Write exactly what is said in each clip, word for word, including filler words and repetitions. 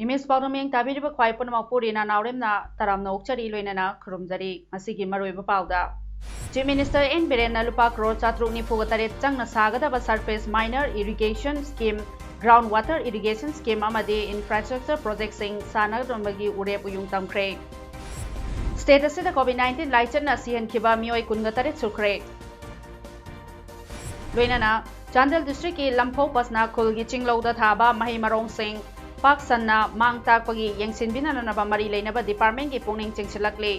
Image ꯄꯥꯎꯗꯝ ꯌꯦꯡ ꯇꯥꯕꯤꯔꯤꯕ ꯈ꯭ꯋꯥꯏ ꯄꯨꯝꯅꯃꯛꯄꯨ ꯔꯤꯅꯥ ꯅꯥꯎꯔꯦꯝꯅ ꯇꯔꯥꯝꯅ ꯑꯣꯛꯆꯔꯤ, ꯂꯣꯏꯅꯅ ꯈꯨꯔꯨꯝꯖꯔꯤ꯫ ꯉꯁꯤꯒꯤ ꯃꯔꯨꯑꯣꯏꯕ ꯄꯥꯎꯗ, Chief Minister N ꯕꯤꯔꯦꯟꯅ ꯂꯨꯄꯥ ꯀ꯭ꯔꯣꯔ ꯆꯥꯇ꯭ꯔꯨꯛ ꯅꯤꯐꯨꯒ ꯇꯔꯦꯠ ꯆꯪꯅ ꯁꯥꯒꯗꯕ surface minor irrigation scheme, ground water irrigation scheme ꯑꯃꯗꯤ infrastructure projectꯁꯤꯡ ꯁꯥꯟꯅꯅꯕꯒꯤ ꯎꯔꯦꯞ ꯎꯌꯨꯡ ꯇꯝꯈ꯭ꯔꯦ꯫ State ꯑꯁꯤꯗ COVID nineteen ꯂꯥꯏꯆꯠꯅ ꯁꯤꯍꯟꯈꯤꯕ ꯃꯤꯑꯣꯏ ꯀꯨꯟꯒ ꯇꯔꯦꯠ ꯁꯨꯈ꯭ꯔꯦ꯫ ꯂꯣꯏꯅꯅ ꯆꯥꯟꯗꯦꯜ districtꯀꯤ ꯂꯝꯐꯧ ꯄꯁꯅꯥ ꯈꯨꯜꯒꯤ ꯆꯤꯡꯂꯧꯗ ꯊꯥꯕ ꯃꯍꯩ ꯃꯔꯣꯡꯁꯤꯡ ꯄꯥꯛ ꯁꯟꯅ ꯃꯥꯡ ꯇꯥꯛꯄꯒꯤ ꯌꯦꯡꯁꯤꯟꯕꯤꯅꯅꯕ ꯃꯔꯤ ꯂꯩꯅꯕ departmentꯀꯤ ꯄꯨꯛꯅꯤꯡ ꯆꯤꯡꯁꯤꯜꯂꯛꯂꯤ꯫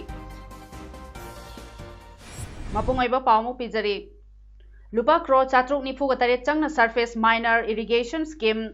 ꯃꯄꯨꯡ ꯑꯣꯏꯕ ꯄꯥꯎ ꯑꯃꯨꯛ ꯄꯤꯖꯔꯤ꯫ ꯂꯨꯄꯥ ꯀ꯭ꯔꯣꯔ ꯆꯥꯇ꯭ꯔꯨꯛ ꯅꯤꯐꯨꯒ ꯇꯔꯦꯠ ꯆꯪꯅ surface minor irrigation scheme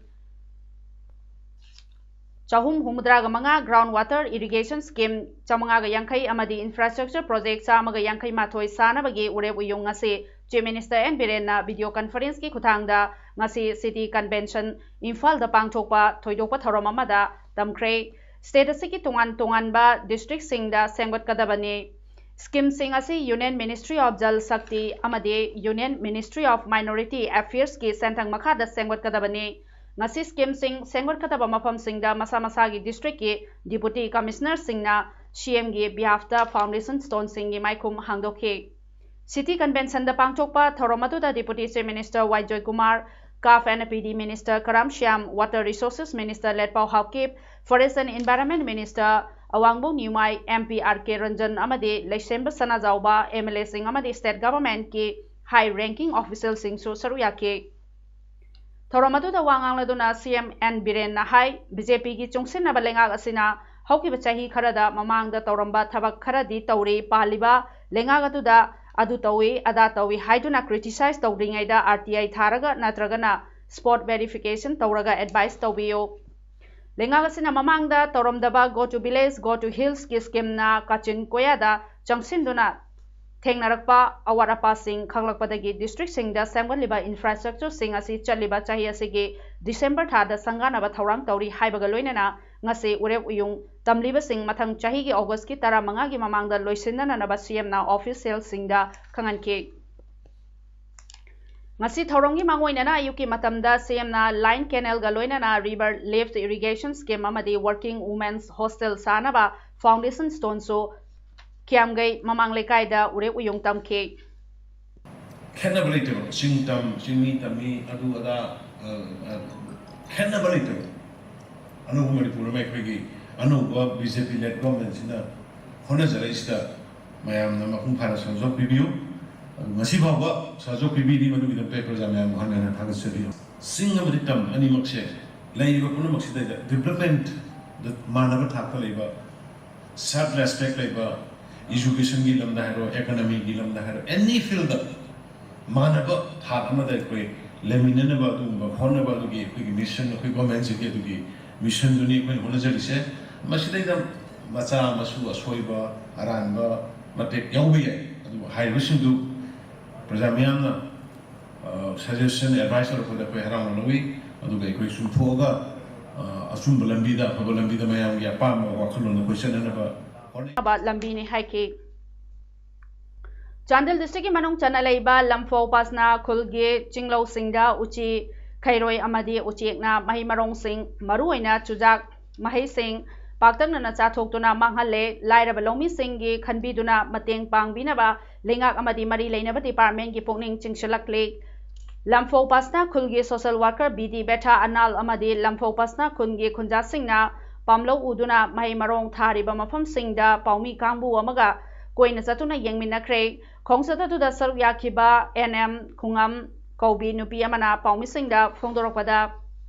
ꯆꯍꯨꯝ ꯍꯨꯝꯐꯨꯇꯔꯥꯒ ꯃꯉꯥ, ground water irrigation scheme ꯆꯥꯃꯉꯥꯒ ꯌꯥꯡꯈꯩ ꯑꯃꯗꯤ infrastructure project ꯆꯥꯝꯃꯒ ꯌꯥꯡꯈꯩ ꯃꯥꯊꯣꯏ ꯁꯥꯅꯕꯒꯤ ꯎꯔꯦꯞ ꯎꯌꯨꯡ ꯑꯁꯤ Chief Minister N ꯕꯤꯔꯦꯟꯅ video conferenceꯀꯤ ꯈꯨꯠꯊꯥꯡꯗ ꯉꯁꯤ City Convention ꯏꯝꯐꯥꯜꯗ ꯄꯥꯡꯊꯣꯛꯄ ꯊꯣꯏꯗꯣꯛꯄ ꯊꯧꯔꯝ ꯑꯃꯗ ꯇꯝꯈ꯭ꯔꯦ꯫ State ꯑꯁꯤꯒꯤ ꯇꯣꯉꯥꯟ ꯇꯣꯉꯥꯟꯕ districtꯁꯤꯡꯗ ꯁꯦꯝꯒꯠꯀꯗꯕꯅꯤ꯫ Schemeꯁꯤꯡ ꯑꯁꯤ Union Ministry of Jal Shakti ꯑꯃꯗꯤ Union Ministry of Minority Affairsꯀꯤ ꯁꯦꯟꯊꯪ ꯃꯈꯥꯗ ꯁꯦꯝꯒꯠꯀꯗꯕꯅꯤ꯫ ꯉꯁꯤ schemeꯁꯤꯡ ꯁꯦꯝꯒꯠꯀꯗꯕ ꯃꯐꯝꯁꯤꯡꯗ ꯃꯁꯥ ꯃꯁꯥꯒꯤ districtꯀꯤ Deputy Commissionerꯁꯤꯡꯅ CMꯒꯤ behalfꯇ foundation stoneꯁꯤꯡꯒꯤ ꯃꯥꯏꯈꯨꯝ ꯍꯥꯡꯗꯣꯛꯈꯤ꯫ City Conventionꯗ ꯄꯥꯡꯊꯣꯛꯄ ꯊꯧꯔꯝ ꯑꯗꯨꯗ Deputy Chief Minister Y Joykumar, CAF and PD Minister Karam Shyam, Water Resources Minister Letpao Haokip, Forest and Environment Minister Awangbou Newmai, MP R K Ranjan ꯑꯃꯗꯤ ꯂꯩꯁꯦꯝꯕ ꯁꯅꯥꯖꯥꯎꯕ, MLAꯁꯤꯡ ꯑꯃꯗꯤ state governmentꯀꯤ high ranking officialꯁꯤꯡꯁꯨ ꯁꯔꯨꯛ ꯌꯥꯈꯤ꯫ ꯊꯧꯔꯝ ꯑꯗꯨꯗ ꯋꯥ ꯉꯥꯡꯂꯗꯨꯅ CM N ꯕꯤꯔꯦꯟꯅ ꯍꯥꯏ, BJPꯒꯤ ꯆꯨꯡꯁꯤꯟꯅꯕ ꯂꯩꯉꯥꯛ ꯑꯁꯤꯅ ꯍꯧꯈꯤꯕ ꯆꯍꯤ ꯈꯔꯗ ꯃꯃꯥꯡꯗ ꯇꯧꯔꯝꯕ ꯊꯕꯛ ꯈꯔꯗꯤ ꯇꯧꯔꯤ, ꯄꯥꯜꯂꯤꯕ ꯂꯩꯉꯥꯛ ꯑꯗꯨꯗ ꯑꯗꯨ ꯇꯧꯏ, ꯑꯗꯥ ꯇꯧꯏ ꯍꯥꯏꯗꯨꯅ criticize ꯇꯧꯗ꯭ꯔꯤꯉꯩꯗ RTI ꯊꯥꯔꯒ ꯅꯠꯇ꯭ꯔꯒꯅ spot verification ꯇꯧꯔꯒ advice ꯇꯧꯕꯤꯌꯨ꯫ ꯂꯩꯉꯥꯛ ꯑꯁꯤꯅ ꯃꯃꯥꯡꯗ ꯇꯧꯔꯝꯗꯕ Go to Village, Go to Hillsꯀꯤ schemeꯅ ꯀꯥꯆꯤꯟ ꯀꯣꯌꯥꯗ ꯆꯪꯁꯤꯟꯗꯨꯅ ꯊꯦꯡꯅꯔꯛꯄ ꯑꯋꯥꯠ ꯑꯄꯥꯁꯤꯡ ꯈꯪꯂꯛꯄꯗꯒꯤ districtꯁꯤꯡꯗ ꯁꯦꯝꯒꯠꯂꯤꯕ infrastructureꯁꯤꯡ ꯑꯁꯤ ꯆꯠꯂꯤꯕ ꯆꯍꯤ ꯑꯁꯤꯒꯤ December ꯊꯥꯗ ꯁꯪꯒꯥꯅꯕ ꯊꯧꯔꯥꯡ ꯇꯧꯔꯤ ꯍꯥꯏꯕꯒ ꯂꯣꯏꯅꯅ ꯉꯁꯤ ꯎꯔꯦꯞ ꯎꯌꯨꯡ ꯇꯝꯂꯤꯕꯁꯤꯡ ꯃꯊꯪ ꯆꯍꯤꯒꯤ Augustꯀꯤ ꯇꯔꯥꯃꯉꯥꯒꯤ ꯃꯃꯥꯡꯗ ꯂꯣꯏꯁꯤꯟꯅꯅꯕ CMꯅ officialꯁꯤꯡꯗ ꯈꯪꯍꯟꯈꯤ꯫ ꯉꯁꯤ ꯊꯧꯔꯝꯒꯤ ꯃꯥꯡꯑꯣꯏꯅꯅ ꯑꯌꯨꯛꯀꯤ ꯃꯇꯝꯗ CMꯅ line canalꯒ ꯂꯣꯏꯅꯅ river lift irrigation scheme ꯑꯃꯗꯤ working women's hostel ꯁꯥꯅꯕ foundation stoneꯁꯨ ꯈꯤꯌꯥꯝꯒꯩ ꯃꯃꯥꯡ ꯂꯩꯀꯥꯏꯗ ꯎꯔꯦꯞ ꯎꯌꯨꯡ ꯇꯝꯈꯤ꯫ ꯈꯦꯠꯅꯕ ꯂꯩꯇꯕ꯫ ꯆꯤꯡ ꯇꯝ, ꯆꯤꯡꯃꯤ ꯇꯝꯃꯤ, ꯑꯗꯨ ꯑꯗꯥ, ꯑ, ꯑ, ꯈꯦꯠꯅꯕ ꯂꯩꯇꯕ꯫ ꯑꯅꯧꯕ ꯃꯅꯤꯄꯨꯔ ꯑꯃ ꯑꯩꯈꯣꯏꯒꯤ ꯑꯅꯧꯕ BJP led governmentꯁꯤꯅ ꯍꯣꯠꯅꯖꯔꯛꯏꯁꯤꯗ ꯃꯌꯥꯝꯅ ꯃꯄꯨꯡ ꯐꯥꯅ ꯁꯍꯖꯣꯛ ꯄꯤꯕꯤꯌꯨ꯫ ꯑꯗꯨ ꯉꯁꯤ ꯐꯥꯎꯕ ꯁꯍꯖꯣꯛ ꯄꯤꯕꯤꯔꯤ, ꯃꯗꯨꯒꯤꯗꯃꯛꯇ ꯑꯩ ꯄ꯭ꯔꯖꯥ ꯃꯌꯥꯝꯕꯨ ꯍꯟꯅ ꯍꯟꯅ ꯊꯥꯒꯠꯆꯔꯤ꯫ ꯆꯤꯡ ꯑꯃꯗꯤ ꯇꯝ ꯑꯅꯤꯃꯛꯁꯦ ꯂꯩꯔꯤꯕ ꯄꯨꯝꯅꯃꯛꯁꯤꯗꯩꯗ development ꯗ ꯃꯥꯟꯅꯕ ꯊꯥꯛꯇ ꯂꯩꯕ, self respect ꯂꯩꯕ, educationꯒꯤ ꯂꯝꯗ ꯍꯥꯏꯔꯣ, economyꯒꯤ ꯂꯝꯗ ꯍꯥꯏꯔꯣ, any fieldꯗ ꯃꯥꯟꯅꯕ ꯊꯥꯛ ꯑꯃꯗ ꯑꯩꯈꯣꯏ ꯂꯩꯃꯤꯟꯅꯅꯕ ꯑꯗꯨꯒꯨꯝꯕ ꯍꯣꯠꯅꯕ ꯑꯗꯨꯒꯤ ꯑꯩꯈꯣꯏꯒꯤ mission, ꯑꯩꯈꯣꯏ governmentꯁꯤꯒꯤ ꯑꯗꯨꯒꯤ missionꯗꯨꯅꯤ ꯑꯩꯈꯣꯏꯅ ꯍꯣꯠꯅꯖꯔꯤꯁꯦ꯫ ꯃꯁꯤꯗꯩꯗ ꯃꯆꯥ ꯃꯁꯨ ꯑꯁꯣꯏꯕ, ꯑꯔꯥꯟꯕ ꯃꯇꯦꯛ ꯌꯥꯎꯕ ꯌꯥꯏ, ꯑꯗꯨꯕꯨ ꯍꯥꯏꯔꯤꯕꯁꯤꯡꯗꯨ ꯄ꯭ꯔꯖꯥ ꯃꯤꯌꯥꯝꯅ, ꯑ, suggestion, advice ꯇꯧꯔꯛꯄꯗ ꯑꯩꯈꯣꯏ ꯍꯔꯥꯎꯅ ꯂꯧꯏ꯫ ꯑꯗꯨꯒ ꯑꯩꯈꯣꯏ ꯆꯨꯝꯊꯣꯛꯑꯒ, ꯑ, ꯑꯆꯨꯝꯕ ꯂꯝꯕꯤꯗ, ꯑꯐꯕ ꯂꯝꯕꯤꯗ ꯃꯌꯥꯝꯒꯤ ꯑꯄꯥꯝꯕ ꯋꯥꯈꯜꯂꯣꯟꯗ ꯑꯩꯈꯣꯏ ꯆꯠꯅꯅꯕ ꯍꯣꯠꯅꯩ꯫ ꯂꯝꯕꯤꯅꯤ ꯍꯥꯏꯈꯤ꯫ ꯆꯥꯟꯗꯦꯜ districtꯀꯤ ꯃꯅꯨꯡ ꯆꯟꯅ ꯂꯩꯕ ꯂꯝꯐꯧ ꯄꯥꯁꯅꯥ ꯈꯨꯜꯒꯤ ꯆꯤꯡꯂꯧꯁꯤꯡꯗ ꯎꯆꯤ, ꯈꯩꯔꯣꯏ ꯑꯃꯗꯤ ꯎꯆꯦꯛꯅ ꯃꯍꯩ ꯃꯔꯣꯡꯁꯤꯡ, ꯃꯔꯨꯑꯣꯏꯅ ꯆꯨꯖꯥꯛ ꯃꯍꯩꯁꯤꯡ ꯄꯥꯛꯇꯛꯅꯅ ꯆꯥꯊꯣꯛꯇꯨꯅ ꯃꯥꯡꯍꯜꯂꯦ꯫ ꯂꯥꯏꯔꯕ ꯂꯧꯃꯤꯁꯤꯡꯒꯤ ꯈꯟꯕꯤꯗꯨꯅ ꯃꯇꯦꯡ ꯄꯥꯡꯕꯤꯅꯕ ꯂꯩꯉꯥꯛ ꯑꯃꯗꯤ ꯃꯔꯤ ꯂꯩꯅꯕ departmentꯀꯤ ꯄꯨꯛꯅꯤꯡ ꯆꯤꯡꯁꯤꯜꯂꯛꯂꯤ꯫ ꯂꯝꯐꯧ ꯄꯥꯁꯅꯥ ꯈꯨꯜꯒꯤ social worker ꯕꯤ ꯗꯤ ꯕꯦꯊꯥ ꯑꯅꯥꯜ ꯑꯃꯗꯤ ꯂꯝꯐꯧ ꯄꯥꯁꯅꯥ ꯈꯨꯜꯒꯤ ꯈꯨꯟꯖꯥꯁꯤꯡꯅ ꯄꯥꯝꯂꯧ ꯎꯗꯨꯅ ꯃꯍꯩ ꯃꯔꯣꯡ ꯊꯥꯔꯤꯕ ꯃꯐꯝꯁꯤꯡꯗ ꯄꯥꯎꯃꯤ ꯀꯥꯡꯕꯨ ꯑꯃꯒ ꯀꯣꯏꯅ ꯆꯠꯇꯨꯅ ꯌꯦꯡꯃꯤꯟꯅꯈ꯭ꯔꯦ꯫ ꯈꯣꯡꯆꯠ ꯑꯗꯨꯗ ꯁꯔꯨꯛ ꯌꯥꯈꯤꯕ ꯑꯦꯟ ꯑꯦꯝ ꯈꯨꯉꯝ ꯀꯧꯕꯤ ꯅꯨꯄꯤ ꯑꯃꯅ ꯄꯥꯎꯃꯤꯁꯤꯡꯗ ꯐꯣꯡꯗꯣꯔꯛꯄꯗ,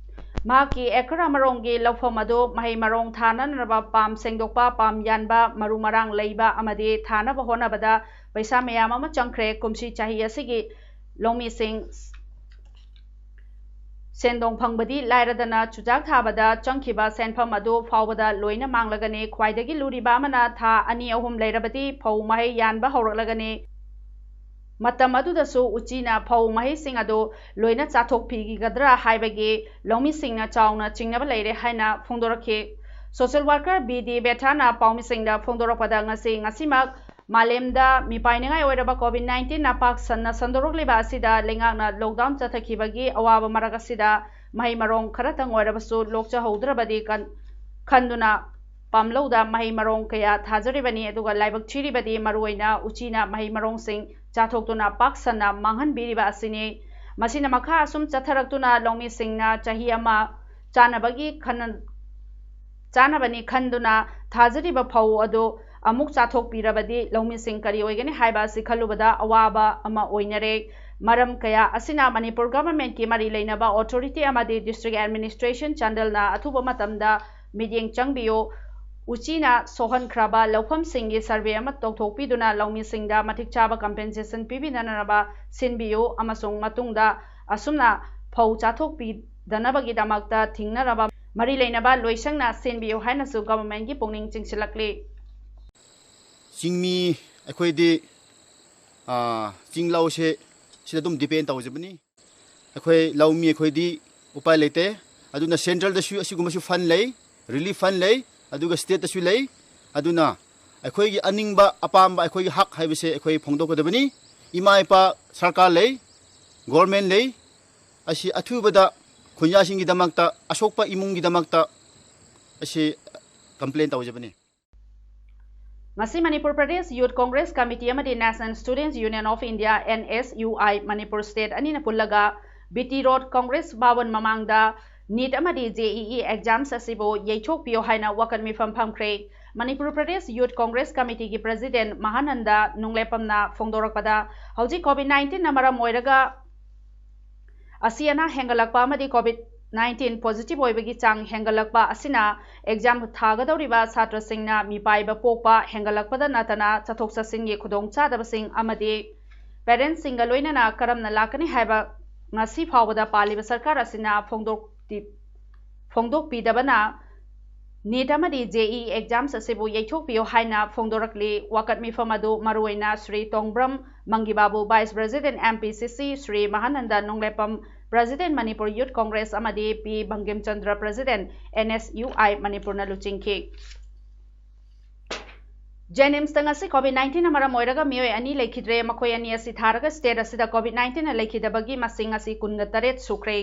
ꯃꯍꯥꯛꯀꯤ ꯑꯦꯀꯔ ꯑꯃꯔꯣꯝꯒꯤ ꯂꯧꯐꯝ ꯑꯗꯨ ꯃꯍꯩ ꯃꯔꯣꯡ ꯊꯥꯅꯅꯕ ꯄꯥꯝ ꯁꯦꯡꯗꯣꯛꯄ, ꯄꯥꯝ ꯌꯥꯟꯕ, ꯃꯔꯨ ꯃꯔꯥꯡ ꯂꯩꯕ ꯑꯃꯗꯤ ꯊꯥꯅꯕ ꯍꯣꯠꯅꯕꯗ ꯄꯩꯁꯥ ꯃꯌꯥꯝ ꯑꯃ ꯆꯪꯈ꯭ꯔꯦ꯫ ꯀꯨꯝꯁꯤ ꯆꯍꯤ ꯑꯁꯤꯒꯤ ꯂꯧꯃꯤꯁꯤꯡ ꯁꯦꯟꯗꯣꯡ ꯐꯪꯕꯗꯤ ꯂꯥꯏꯔꯗꯅ ꯆꯨꯖꯥꯛ ꯊꯥꯕꯗ ꯆꯪꯈꯤꯕ ꯁꯦꯟꯐꯝ ꯑꯗꯨ ꯐꯥꯎꯕꯗ ꯂꯣꯏꯅ ꯃꯥꯡꯂꯒꯅꯤ꯫ ꯈ꯭ꯋꯥꯏꯗꯒꯤ ꯂꯨꯔꯤꯕ ꯑꯃꯅ ꯊꯥ ꯑꯅꯤ ꯑꯍꯨꯝ ꯂꯩꯔꯕꯗꯤ ꯐꯧ ꯃꯍꯩ ꯌꯥꯟꯕ ꯍꯧꯔꯛꯂꯒꯅꯤ꯫ ꯃꯇꯝ ꯑꯗꯨꯗꯁꯨ ꯎꯆꯤꯅ ꯐꯧ ꯃꯍꯩꯁꯤꯡ ꯑꯗꯨ ꯂꯣꯏꯅ ꯆꯥꯊꯣꯛꯄꯤꯒꯗ꯭ꯔꯥ ꯍꯥꯏꯕꯒꯤ ꯂꯧꯃꯤꯁꯤꯡꯅ ꯆꯥꯎꯅ ꯆꯤꯡꯅꯕ ꯂꯩꯔꯦ ꯍꯥꯏꯅ ꯐꯣꯡꯗꯣꯔꯛꯈꯤ꯫ Social worker ꯕꯤ ꯗꯤ ꯕꯦꯊꯥꯅ ꯄꯥꯎꯃꯤꯁꯤꯡꯗ ꯐꯣꯡꯗꯣꯔꯛꯄꯗ ꯉꯁꯤ ꯉꯁꯤꯃꯛ ꯃꯥꯂꯦꯝꯗ ꯃꯤꯄꯥꯏꯅꯤꯡꯉꯥꯏ ꯑꯣꯏꯔꯕ COVID nineteen ꯅ ꯄꯥꯛ ꯁꯟꯅ ꯁꯟꯗꯣꯔꯛꯂꯤꯕ ꯑꯁꯤꯗ ꯂꯩꯉꯥꯛꯅ lockdown ꯆꯠꯊꯈꯤꯕꯒꯤ ꯑꯋꯥꯕ ꯃꯔꯛ ꯑꯁꯤꯗ ꯃꯍꯩ ꯃꯔꯣꯡ ꯈꯔꯇꯪ ꯑꯣꯏꯔꯕꯁꯨ ꯂꯣꯛꯆꯍꯧꯗ꯭ꯔꯕꯗꯤ ꯀꯟ-, ꯈꯟꯗꯨꯅ ꯄꯥꯝꯂꯧꯗ ꯃꯍꯩ ꯃꯔꯣꯡ ꯀꯌꯥ ꯊꯥꯖꯔꯤꯕꯅꯤ꯫ ꯑꯗꯨꯒ ꯂꯥꯏꯕꯛ ꯊꯤꯔꯤꯕꯗꯤ ꯃꯔꯨꯑꯣꯏꯅ ꯎꯆꯤꯅ ꯃꯍꯩ ꯃꯔꯣꯡꯁꯤꯡ ꯆꯥꯊꯣꯛꯇꯨꯅ ꯄꯥꯛ ꯁꯟꯅ ꯃꯥꯡꯍꯟꯕꯤꯔꯤꯕ ꯑꯁꯤꯅꯤ꯫ ꯃꯁꯤꯅ ꯃꯈꯥ ꯑꯁꯨꯝ ꯆꯠꯊꯔꯛꯇꯨꯅ ꯂꯧꯃꯤꯁꯤꯡꯅ ꯆꯍꯤ ꯑꯃ ꯆꯥꯅꯕꯒꯤ ꯈꯟ-, ꯆꯥꯅꯕꯅꯤ ꯈꯟꯗꯨꯅ ꯊꯥꯖꯔꯤꯕ ꯐꯧ ꯑꯗꯨ ꯑꯃꯨꯛ ꯆꯥꯊꯣꯛꯄꯤꯔꯕꯗꯤ ꯂꯧꯃꯤꯁꯤꯡ ꯀꯔꯤ ꯑꯣꯏꯒꯅꯤ ꯍꯥꯏꯕ ꯑꯁꯤ ꯈꯜꯂꯨꯕꯗ ꯑꯋꯥꯕ ꯑꯃ ꯑꯣꯏꯅꯔꯦ꯫ ꯃꯔꯝ ꯀꯌꯥ ꯑꯁꯤꯅ ꯃꯅꯤꯄꯨꯔ government ꯀꯤ ꯃꯔꯤ ꯂꯩꯅꯕ authority ꯑꯃꯗꯤ district administration ꯆꯥꯟꯗꯦꯜꯅ ꯑꯊꯨꯕ ꯃꯇꯝꯗ ꯃꯤꯠꯌꯦꯡ ꯆꯪꯕꯤꯌꯨ꯫ ꯎꯆꯤꯅ ꯁꯣꯛꯍꯟꯈ꯭ꯔꯕ ꯂꯧꯐꯝꯁꯤꯡꯒꯤ survey ꯑꯃ ꯇꯧꯊꯣꯛꯄꯤꯗꯨꯅ ꯂꯧꯃꯤꯁꯤꯡꯗ ꯃꯇꯤꯛ ꯆꯥꯕ compensation ꯄꯤꯕꯤꯅꯅꯕ ꯁꯤꯟꯕꯤꯌꯨ ꯑꯃꯁꯨꯡ ꯃꯇꯨꯡꯗ ꯑꯁꯨꯝꯅ ꯐꯧ ꯆꯥꯊꯣꯛꯄꯤꯗꯅꯕꯒꯤꯗꯃꯛꯇ ꯊꯤꯡꯅꯅꯕ ꯃꯔꯤ ꯂꯩꯅꯕ ꯂꯣꯏꯁꯪꯅ ꯁꯤꯟꯕꯤꯌꯨ ꯍꯥꯏꯅꯁꯨ government ꯀꯤ ꯄꯨꯛꯅꯤꯡ ꯆꯤꯡꯁꯤꯜꯂꯛꯂꯤ꯫ ꯆꯤꯡꯃꯤ ꯑꯩꯈꯣꯏꯗꯤ, ꯑꯥ, ꯆꯤꯡ ꯂꯧꯁꯦ ꯁꯤꯗ ꯑꯗꯨꯝ depend ꯇꯧꯖꯕꯅꯤ꯫ ꯑꯩꯈꯣꯏ ꯂꯧꯃꯤ ꯑꯩꯈꯣꯏꯗꯤ ꯎꯄꯥꯏ ꯂꯩꯇꯦ꯫ ꯑꯗꯨꯅ central ꯗꯁꯨ ꯑꯁꯤꯒꯨꯝꯕꯁꯨ fund ꯂꯩ, relief fund ꯂꯩ, ꯑꯗꯨꯒ state ꯇꯁꯨ ꯂꯩ꯫ ꯑꯗꯨꯅ ꯑꯩꯈꯣꯏꯒꯤ ꯑꯅꯤꯡꯕ ꯑꯄꯥꯝꯕ, ꯑꯩꯈꯣꯏꯒꯤ ꯍꯛ ꯍꯥꯏꯕꯁꯦ ꯑꯩꯈꯣꯏ ꯐꯣꯡꯗꯣꯛꯀꯗꯕꯅꯤ꯫ ꯏꯃꯥ ꯏꯄꯥ ꯁꯔꯀꯥꯔ ꯂꯩ, government ꯂꯩ꯫ ꯑꯁꯤ ꯑꯊꯨꯕꯗ ꯈꯨꯟꯖꯥꯁꯤꯡꯒꯤꯗꯃꯛꯇ, ꯑꯁꯣꯛꯄ ꯏꯃꯨꯡꯒꯤꯗꯃꯛꯇ ꯑꯁꯤ complain ꯇꯧꯖꯕꯅꯤ꯫ ꯉꯁꯤ Manipur Pradesh Youth Congress Committee ꯑꯃꯗꯤ National Students Union of India, N S U I, Manipur state ꯑꯅꯤꯅ ꯄꯨꯜꯂꯒ B T Road Congress Bhawan ꯃꯃꯥꯡꯗ NEET ꯑꯃꯗꯤ J E E exams ꯑꯁꯤꯕꯨ ꯌꯩꯊꯣꯛꯄꯤꯌꯨ ꯍꯥꯏꯅ ꯋꯥꯀꯠ ꯃꯤꯐꯝ ꯐꯝꯈ꯭ꯔꯦ꯫ Manipur Pradesh Youth Congress Committee ꯒꯤ President ꯃꯍꯥꯅꯟꯗ ꯅꯨꯡꯂꯦꯞꯄꯝꯅ ꯐꯣꯡꯗꯣꯔꯛꯄꯗ, ꯍꯧꯖꯤꯛ COVID nineteen ꯅ ꯃꯔꯝ ꯑꯣꯏꯔꯒ ꯑꯁꯤ ꯑꯅꯥ ꯍꯦꯟꯒꯠꯂꯛꯄ ꯑꯃꯗꯤ COVID nineteen positive ꯑꯣꯏꯕꯒꯤ ꯆꯥꯡ ꯍꯦꯟꯒꯠꯂꯛꯄ ꯑꯁꯤꯅ exam ꯊꯥꯒꯗꯧꯔꯤꯕ ꯁꯥꯇ꯭ꯔꯁꯤꯡꯅ ꯃꯤꯄꯥꯏꯕ ꯄꯣꯛꯄ ꯍꯦꯟꯒꯠꯂꯛꯄꯗ ꯅꯠꯇꯅ ꯆꯠꯊꯣꯛ ꯆꯠꯁꯤꯟꯒꯤ ꯈꯨꯗꯣꯡꯆꯥꯗꯕꯁꯤꯡ ꯑꯃꯗꯤ parents ꯁꯤꯡꯒ ꯂꯣꯏꯅꯅ ꯀꯔꯝꯅ ꯂꯥꯛꯀꯅꯤ ꯍꯥꯏꯕ ꯉꯁꯤ ꯐꯥꯎꯕꯗ ꯄꯥꯜꯂꯤꯕ ꯁꯔꯀꯥꯔ ꯑꯁꯤꯅ ꯐꯣꯡꯗꯣꯛꯇꯤ-, ꯐꯣꯡꯗꯣꯛꯄꯤꯗꯕꯅ NEET ꯑꯃꯗꯤ JEE exams ꯑꯁꯤꯕꯨ ꯌꯩꯊꯣꯛꯄꯤꯌꯨ ꯍꯥꯏꯅ ꯐꯣꯡꯗꯣꯔꯛꯂꯤ꯫ ꯋꯥꯀꯠ ꯃꯤꯐꯝ ꯑꯗꯨ ꯃꯔꯨꯑꯣꯏꯅ ꯁ꯭ꯔꯤ ꯇꯣꯡꯕ꯭ꯔꯝ ꯃꯪꯒꯤꯕꯥꯕꯨ, Vice President MPCC, Shri ꯃꯍꯥꯅꯟꯗ ꯅꯣꯡꯂꯦꯄꯝ, President Manipur Youth Congress, ꯑꯃꯗꯤ ꯄꯤ ꯕꯪꯒꯤꯝ ꯆꯟꯗ꯭ꯔ, President NSUI ꯃꯅꯤꯄꯨꯔꯅ ꯂꯨꯆꯤꯡꯈꯤ꯫ JNIMSꯇ ꯉꯁꯤ COVID nineteen ꯃꯔꯝ ꯑꯣꯏꯔꯒ ꯃꯤꯑꯣꯏ ꯑꯅꯤ ꯂꯩꯈꯤꯗ꯭ꯔꯦ꯫ ꯃꯈꯣꯏ ꯑꯅꯤ ꯑꯁꯤ ꯊꯥꯔꯒ state ꯑꯁꯤꯗ COVID nineteen ꯂꯩꯈꯤꯗꯕꯒꯤ ꯃꯁꯤꯡ ꯑꯁꯤ ꯀꯨꯟꯒ ꯇꯔꯦꯠ ꯁꯨꯈ꯭ꯔꯦ꯫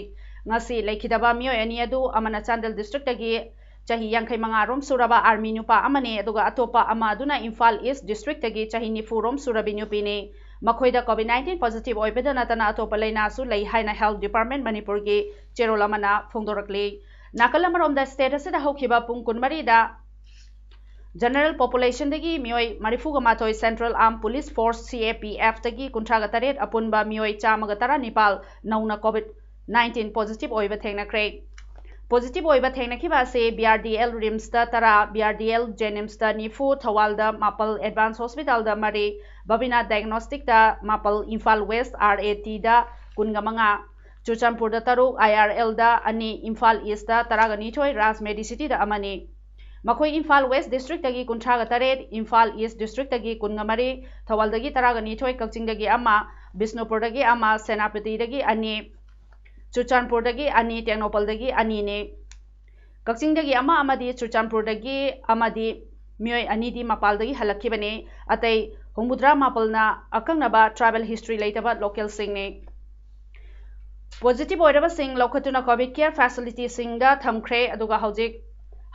ꯉꯁꯤ ꯂꯩꯈꯤꯗꯕ ꯃꯤꯑꯣꯏ ꯑꯅꯤ ꯑꯗꯨ ꯑꯃꯅ ꯆꯥꯟꯗꯦꯜ districtꯇꯒꯤ ꯆꯍꯤ ꯌꯥꯡꯈꯩ ꯃꯉꯥ ꯔꯣꯝ ꯁꯨꯔꯕ army ꯅꯨꯄꯥ ꯑꯃꯅꯤ, ꯑꯗꯨꯒ ꯑꯇꯣꯞꯄ ꯑꯃ ꯑꯗꯨꯅ ꯏꯝꯐꯥꯜ East districtꯇꯒꯤ ꯆꯍꯤ ꯅꯤꯐꯨ ꯔꯣꯝ ꯁꯨꯔꯕꯤ ꯅꯨꯄꯤꯅꯤ꯫ ꯃꯈꯣꯏꯗ COVID nineteen positive ꯑꯣꯏꯕꯗ ꯅꯠꯇꯅ ꯑꯇꯣꯞꯄ ꯂꯥꯏꯅꯥꯁꯨ ꯂꯩ ꯍꯥꯏꯅ Health Department ꯃꯅꯤꯄꯨꯔꯒꯤ ꯆꯦꯔꯣꯜ ꯑꯃꯅ ꯐꯣꯡꯗꯣꯔꯛꯂꯤ꯫ ꯅꯥꯀꯜ ꯑꯃꯔꯣꯝꯗ, state ꯑꯁꯤꯗ ꯍꯧꯈꯤꯕ ꯄꯨꯡ ꯀꯨꯟꯃꯔꯤꯗ general populationꯗꯒꯤ ꯃꯤꯑꯣꯏ ꯃꯔꯤꯐꯨꯒ ꯃꯥꯊꯣꯏ, Central Armed Police Force, CAPFꯇꯒꯤ ꯀꯨꯟꯊ꯭ꯔꯥꯒ ꯇꯔꯦꯠ, ꯑꯄꯨꯟꯕ ꯃꯤꯑꯣꯏ ꯆꯥꯝꯃꯒ ꯇꯔꯥꯅꯤꯄꯥꯜ ꯅꯧꯅ COVID nineteen positive ꯑꯣꯏꯕ ꯊꯦꯡꯅꯈ꯭ꯔꯦ꯫ Positive ꯑꯣꯏꯕ ꯊꯦꯡꯅꯈꯤꯕ ꯑꯁꯤ BRDL RIMSꯇ ꯇꯔꯥ, BRDL JNIMSꯇ ꯅꯤꯐꯨ, ꯊꯧꯕꯥꯜꯗ ꯃꯥꯄꯜ, Advance Hospitalꯗ ꯃꯔꯤ, Babina Diagnosticꯇ ꯃꯥꯄꯜ, ꯏꯝꯐꯥꯜ West RATꯗ ꯀꯨꯟꯒ ꯃꯉꯥ, ꯆꯨꯔꯆꯥꯟꯄꯨꯔꯗ ꯇꯔꯨꯛ, IRLꯗ ꯑꯅꯤ, ꯏꯝꯐꯥꯜ Eastꯇ ꯇꯔꯥꯒ ꯅꯤꯊꯣꯏ, ꯔꯥꯖ Medicityꯗ ꯑꯃꯅꯤ꯫ ꯃꯈꯣꯏ ꯏꯝꯐꯥꯜ West districtꯇꯒꯤ ꯀꯨꯟꯊ꯭ꯔꯥꯒ ꯇꯔꯦꯠ, ꯏꯝꯐꯥꯜ East districtꯇꯒꯤ ꯀꯨꯟꯒ ꯃꯔꯤ, ꯊꯧꯕꯥꯜꯗꯒꯤ ꯇꯔꯥꯒ ꯅꯤꯊꯣꯏ, ꯀꯛꯆꯤꯡꯗꯒꯤ ꯑꯃ, ꯕꯤꯁꯅꯨꯄꯨꯔꯗꯒꯤ ꯑꯃ, ꯁꯦꯅꯥꯄꯇꯤꯗꯒꯤ ꯑꯅꯤ, ꯆꯨꯔꯆꯥꯟꯄꯨꯔꯗꯒꯤ ꯑꯅꯤ, ꯇꯦꯡꯅꯧꯄꯜꯗꯒꯤ ꯑꯅꯤꯅꯤ꯫ ꯀꯛꯆꯤꯡꯗꯒꯤ ꯑꯃ ꯑꯃꯗꯤ ꯆꯨꯔꯆꯥꯟꯄꯨꯔꯗꯒꯤ ꯑꯃꯗꯤ ꯃꯤꯑꯣꯏ ꯑꯅꯤꯗꯤ ꯃꯄꯥꯜꯗꯒꯤ ꯍꯜꯂꯛꯈꯤꯕꯅꯤ꯫ ꯑꯇꯩ ꯍꯨꯝꯐꯨꯇꯔꯥ ꯃꯥꯄꯜꯅ ꯑꯀꯛꯅꯕ tribal history ꯂꯩꯇꯕ localꯁꯤꯡꯅꯤ꯫ Positive ꯑꯣꯏꯔꯕꯁꯤꯡ ꯂꯧꯈꯠꯇꯨꯅ COVID care facilityꯁꯤꯡꯗ ꯊꯝꯈ꯭ꯔꯦ꯫ ꯑꯗꯨꯒ ꯍꯧꯖꯤꯛ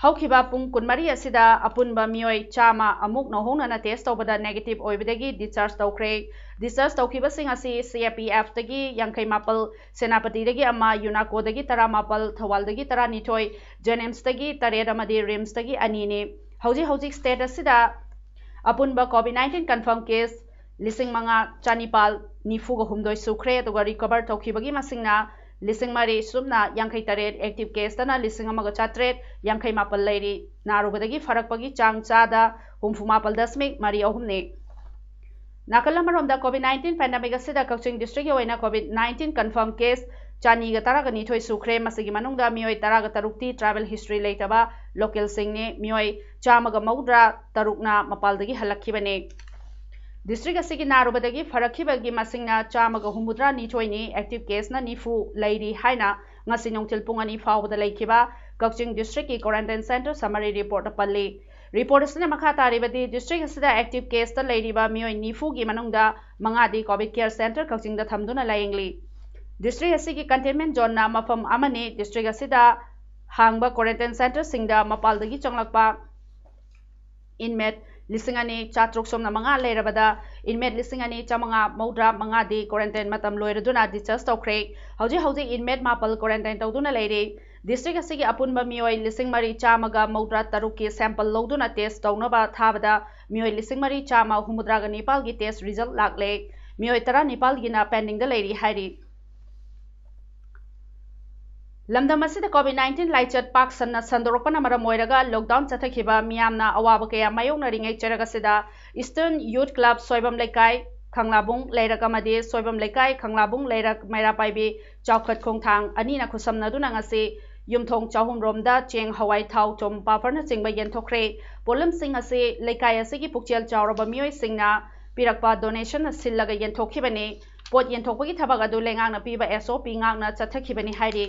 ꯍꯧꯈꯤꯕ ꯄꯨꯡ ꯀꯨꯟꯃꯔꯤ ꯑꯁꯤꯗ ꯑꯄꯨꯟꯕ ꯃꯤꯑꯣꯏ ꯆꯥꯝꯃ ꯑꯃꯨꯛ ꯅꯧꯍꯧꯅꯅ test ꯇꯧꯕꯗ negative ꯑꯣꯏꯕꯗꯒꯤ discharge ꯇꯧꯈ꯭ꯔꯦ꯫ Discharge ꯇꯧꯈꯤꯕꯁꯤꯡ ꯑꯁꯤ CAPFꯇꯒꯤ ꯌꯥꯡꯈꯩ ꯃꯥꯄꯜ, ꯁꯦꯅꯥꯄꯇꯤꯗꯒꯤ ꯑꯃ, UNACOꯗꯒꯤ ꯇꯔꯥꯃꯥꯄꯜ, ꯊꯧꯕꯥꯜꯗꯒꯤ ꯇꯔꯥꯅꯤꯊꯣꯏ, JNIMSꯇꯒꯤ ꯇꯔꯦꯠ ꯑꯃꯗꯤ RIMSꯇꯒꯤ ꯑꯅꯤꯅꯤ꯫ ꯍꯧꯖꯤꯛ ꯍꯧꯖꯤꯛ state ꯑꯁꯤꯗ ꯑꯄꯨꯟꯕ COVID nineteen confirm case ꯂꯤꯁꯤꯡ ꯃꯉꯥ ꯆꯅꯤꯄꯥꯜ ꯅꯤꯐꯨꯒ ꯍꯨꯝꯗꯣꯏ ꯁꯨꯈ꯭ꯔꯦ, ꯑꯗꯨꯒ recover ꯇꯧꯈꯤꯕꯒꯤ ꯃꯁꯤꯡꯅ ꯂꯤꯁꯤꯡ ꯃꯔꯤ ꯁꯨꯞꯅ ꯌꯥꯡꯈꯩ ꯇꯔꯦꯠ, active caseꯇꯅ ꯂꯤꯁꯤꯡ ꯑꯃꯒ ꯆꯥꯇ꯭ꯔꯦꯠ ꯌꯥꯡꯈꯩ ꯃꯥꯄꯜ ꯂꯩꯔꯤ꯫ ꯅꯥꯔꯨꯕꯗꯒꯤ ꯐꯔꯛꯄꯒꯤ ꯆꯥꯡ ꯆꯥꯗ ꯍꯨꯝꯐꯨ ꯃꯥꯄꯜ ꯗꯁꯃꯤꯛ ꯃꯔꯤ ꯑꯍꯨꯝꯅꯤ꯫ ꯅꯥꯀꯜ ꯑꯃꯔꯣꯝꯗ, COVID nineteen pandemic ꯑꯁꯤꯗ ꯀꯛꯆꯤꯡ districtꯀꯤ ꯑꯣꯏꯅ COVID nineteen confirm case ꯆꯅꯤꯒ ꯇꯔꯥꯒ ꯅꯤꯊꯣꯏ ꯁꯨꯈ꯭ꯔꯦ꯫ ꯃꯁꯤꯒꯤ ꯃꯅꯨꯡꯗ ꯃꯤꯑꯣꯏ ꯇꯔꯥꯒ ꯇꯔꯨꯛꯇꯤ tribal history ꯂꯩꯇꯕ localꯁꯤꯡꯅꯤ꯫ ꯃꯤꯑꯣꯏ ꯆꯥꯝꯃꯒ ꯃꯧꯗ꯭ꯔꯥ ꯇꯔꯨꯛꯅ ꯃꯄꯥꯜꯗꯒꯤ ꯍꯜꯂꯛꯈꯤꯕꯅꯤ꯫ District ꯑꯁꯤꯒꯤ ꯅꯥꯔꯨꯕꯗꯒꯤ ꯐꯔꯛꯈꯤꯕꯒꯤ ꯃꯁꯤꯡꯅ ꯆꯥꯝꯃꯒ ꯍꯨꯝꯐꯨꯇꯔꯥ ꯅꯤꯊꯣꯏꯅꯤ꯫ Active caseꯅ ꯅꯤꯐꯨ ꯂꯩꯔꯤ ꯍꯥꯏꯅ ꯉꯁꯤ ꯅꯨꯡꯊꯤꯜ ꯄꯨꯡ ꯑꯅꯤ ꯐꯥꯎꯕꯗ ꯂꯩꯈꯤꯕ ꯀꯛꯆꯤꯡ districtꯀꯤ quarantine centre summary reportꯇ ꯄꯜꯂꯤ꯫ Report ꯑꯁꯤꯅ ꯃꯈꯥ ꯇꯥꯔꯤꯕꯗꯤ, district ꯑꯁꯤꯗ active caseꯇ ꯂꯩꯔꯤꯕ ꯃꯤꯑꯣꯏ ꯅꯤꯐꯨꯒꯤ ꯃꯅꯨꯡꯗ ꯃꯉꯥꯗꯤ COVID care centre ꯀꯛꯆꯤꯡꯗ ꯊꯝꯗꯨꯅ ꯂꯥꯌꯦꯡꯂꯤ꯫ District ꯑꯁꯤꯒꯤ containment zoneꯅ ꯃꯐꯝ ꯑꯃꯅꯤ꯫ District ꯑꯁꯤꯗ ꯍꯥꯡꯕ quarantine centreꯁꯤꯡꯗ ꯃꯄꯥꯜꯗꯒꯤ ꯆꯪꯂꯛꯄ inmate ꯂꯤꯁꯤꯡ ꯑꯅꯤ ꯆꯥꯇ꯭ꯔꯨꯛ ꯁꯣꯝꯅ ꯃꯉꯥ ꯂꯩꯔꯕꯗ, inmate ꯂꯤꯁꯤꯡ ꯑꯅꯤ ꯆꯥꯃꯉꯥ ꯃꯧꯗ꯭ꯔꯥ ꯃꯉꯥꯗꯤ quarantine ꯃꯇꯝ ꯂꯣꯏꯔꯗꯨꯅ discharge ꯇꯧꯈ꯭ꯔꯦ꯫ ꯍꯧꯖꯤꯛ ꯍꯧꯖꯤꯛ inmate ꯃꯥꯄꯜ quarantine ꯇꯧꯗꯨꯅ ꯂꯩꯔꯤ꯫ District ꯑꯁꯤꯒꯤ ꯑꯄꯨꯟꯕ ꯃꯤꯑꯣꯏ ꯂꯤꯁꯤꯡ ꯃꯔꯤ ꯆꯥꯝꯃꯒ ꯃꯧꯗ꯭ꯔꯥ ꯇꯔꯨꯛꯀꯤ sample ꯂꯧꯗꯨꯅ test ꯇꯧꯅꯕ ꯊꯥꯕꯗ ꯃꯤꯑꯣꯏ ꯂꯤꯁꯤꯡ ꯃꯔꯤ ꯆꯥꯝꯃ ꯍꯨꯝꯐꯨꯇꯔꯥꯒ ꯅꯤꯄꯥꯜꯒꯤ test result ꯂꯥꯛꯂꯦ꯫ ꯃꯤꯑꯣꯏ ꯇꯔꯥꯅꯤꯄꯥꯜꯒꯤꯅ pendingꯗ ꯂꯩꯔꯤ ꯍꯥꯏꯔꯤ꯫ ꯂꯝꯗꯝ ꯑꯁꯤꯗ COVID nineteen ꯂꯥꯏꯆꯠ ꯄꯥꯛ ꯁꯟꯅ ꯁꯟꯗꯣꯔꯛꯄꯅ ꯃꯔꯝ ꯑꯣꯏꯔꯒ lockdown ꯆꯠꯊꯈꯤꯕ ꯃꯤꯌꯥꯝꯅ ꯑꯋꯥꯕ ꯀꯌꯥ ꯃꯥꯌꯣꯛꯅꯔꯤꯉꯩ ꯆꯩꯔꯛ ꯑꯁꯤꯗ Eastern Youth Club ꯁꯣꯏꯕꯝ ꯂꯩꯀꯥꯏ, ꯈꯪꯂꯥꯕꯨꯡ ꯂꯩꯔꯛ ꯑꯃꯗꯤ ꯁꯣꯏꯕꯝ ꯂꯩꯀꯥꯏ, ꯈꯪꯂꯥꯕꯨꯡ ꯂꯩꯔꯛ ꯃꯩꯔꯥ ꯄꯥꯏꯕꯤ ꯆꯥꯎꯈꯠ ꯈꯣꯡꯊꯥꯡ ꯑꯅꯤꯅ ꯈꯨꯠꯁꯝꯅꯗꯨꯅ ꯉꯁꯤ ꯌꯨꯝꯊꯣꯡ ꯆꯍꯨꯝ ꯔꯣꯝꯗ ꯆꯦꯡ, ꯍꯋꯥꯏ, ꯊꯥꯎ, ꯊꯨꯝ, ꯄꯥꯐꯔꯅꯆꯤꯡꯕ ꯌꯦꯟꯊꯣꯛꯈ꯭ꯔꯦ꯫ ꯄꯣꯠꯂꯝꯁꯤꯡ ꯑꯁꯤ ꯂꯩꯀꯥꯏ ꯑꯁꯤꯒꯤ ꯄꯨꯛꯆꯦꯜ ꯆꯥꯎꯔꯕ ꯃꯤꯑꯣꯏꯁꯤꯡꯅ ꯄꯤꯔꯛꯄ donationꯅ ꯁꯤꯜꯂꯒ ꯌꯦꯟꯊꯣꯛꯈꯤꯕꯅꯤ꯫ ꯄꯣꯠ ꯌꯦꯟꯊꯣꯛꯄꯒꯤ ꯊꯕꯛ ꯑꯗꯨ ꯂꯩꯉꯥꯛꯅ ꯄꯤꯕ SOP ꯉꯥꯛꯅ ꯆꯠꯊꯈꯤꯕꯅꯤ ꯍꯥꯏꯔꯤ꯫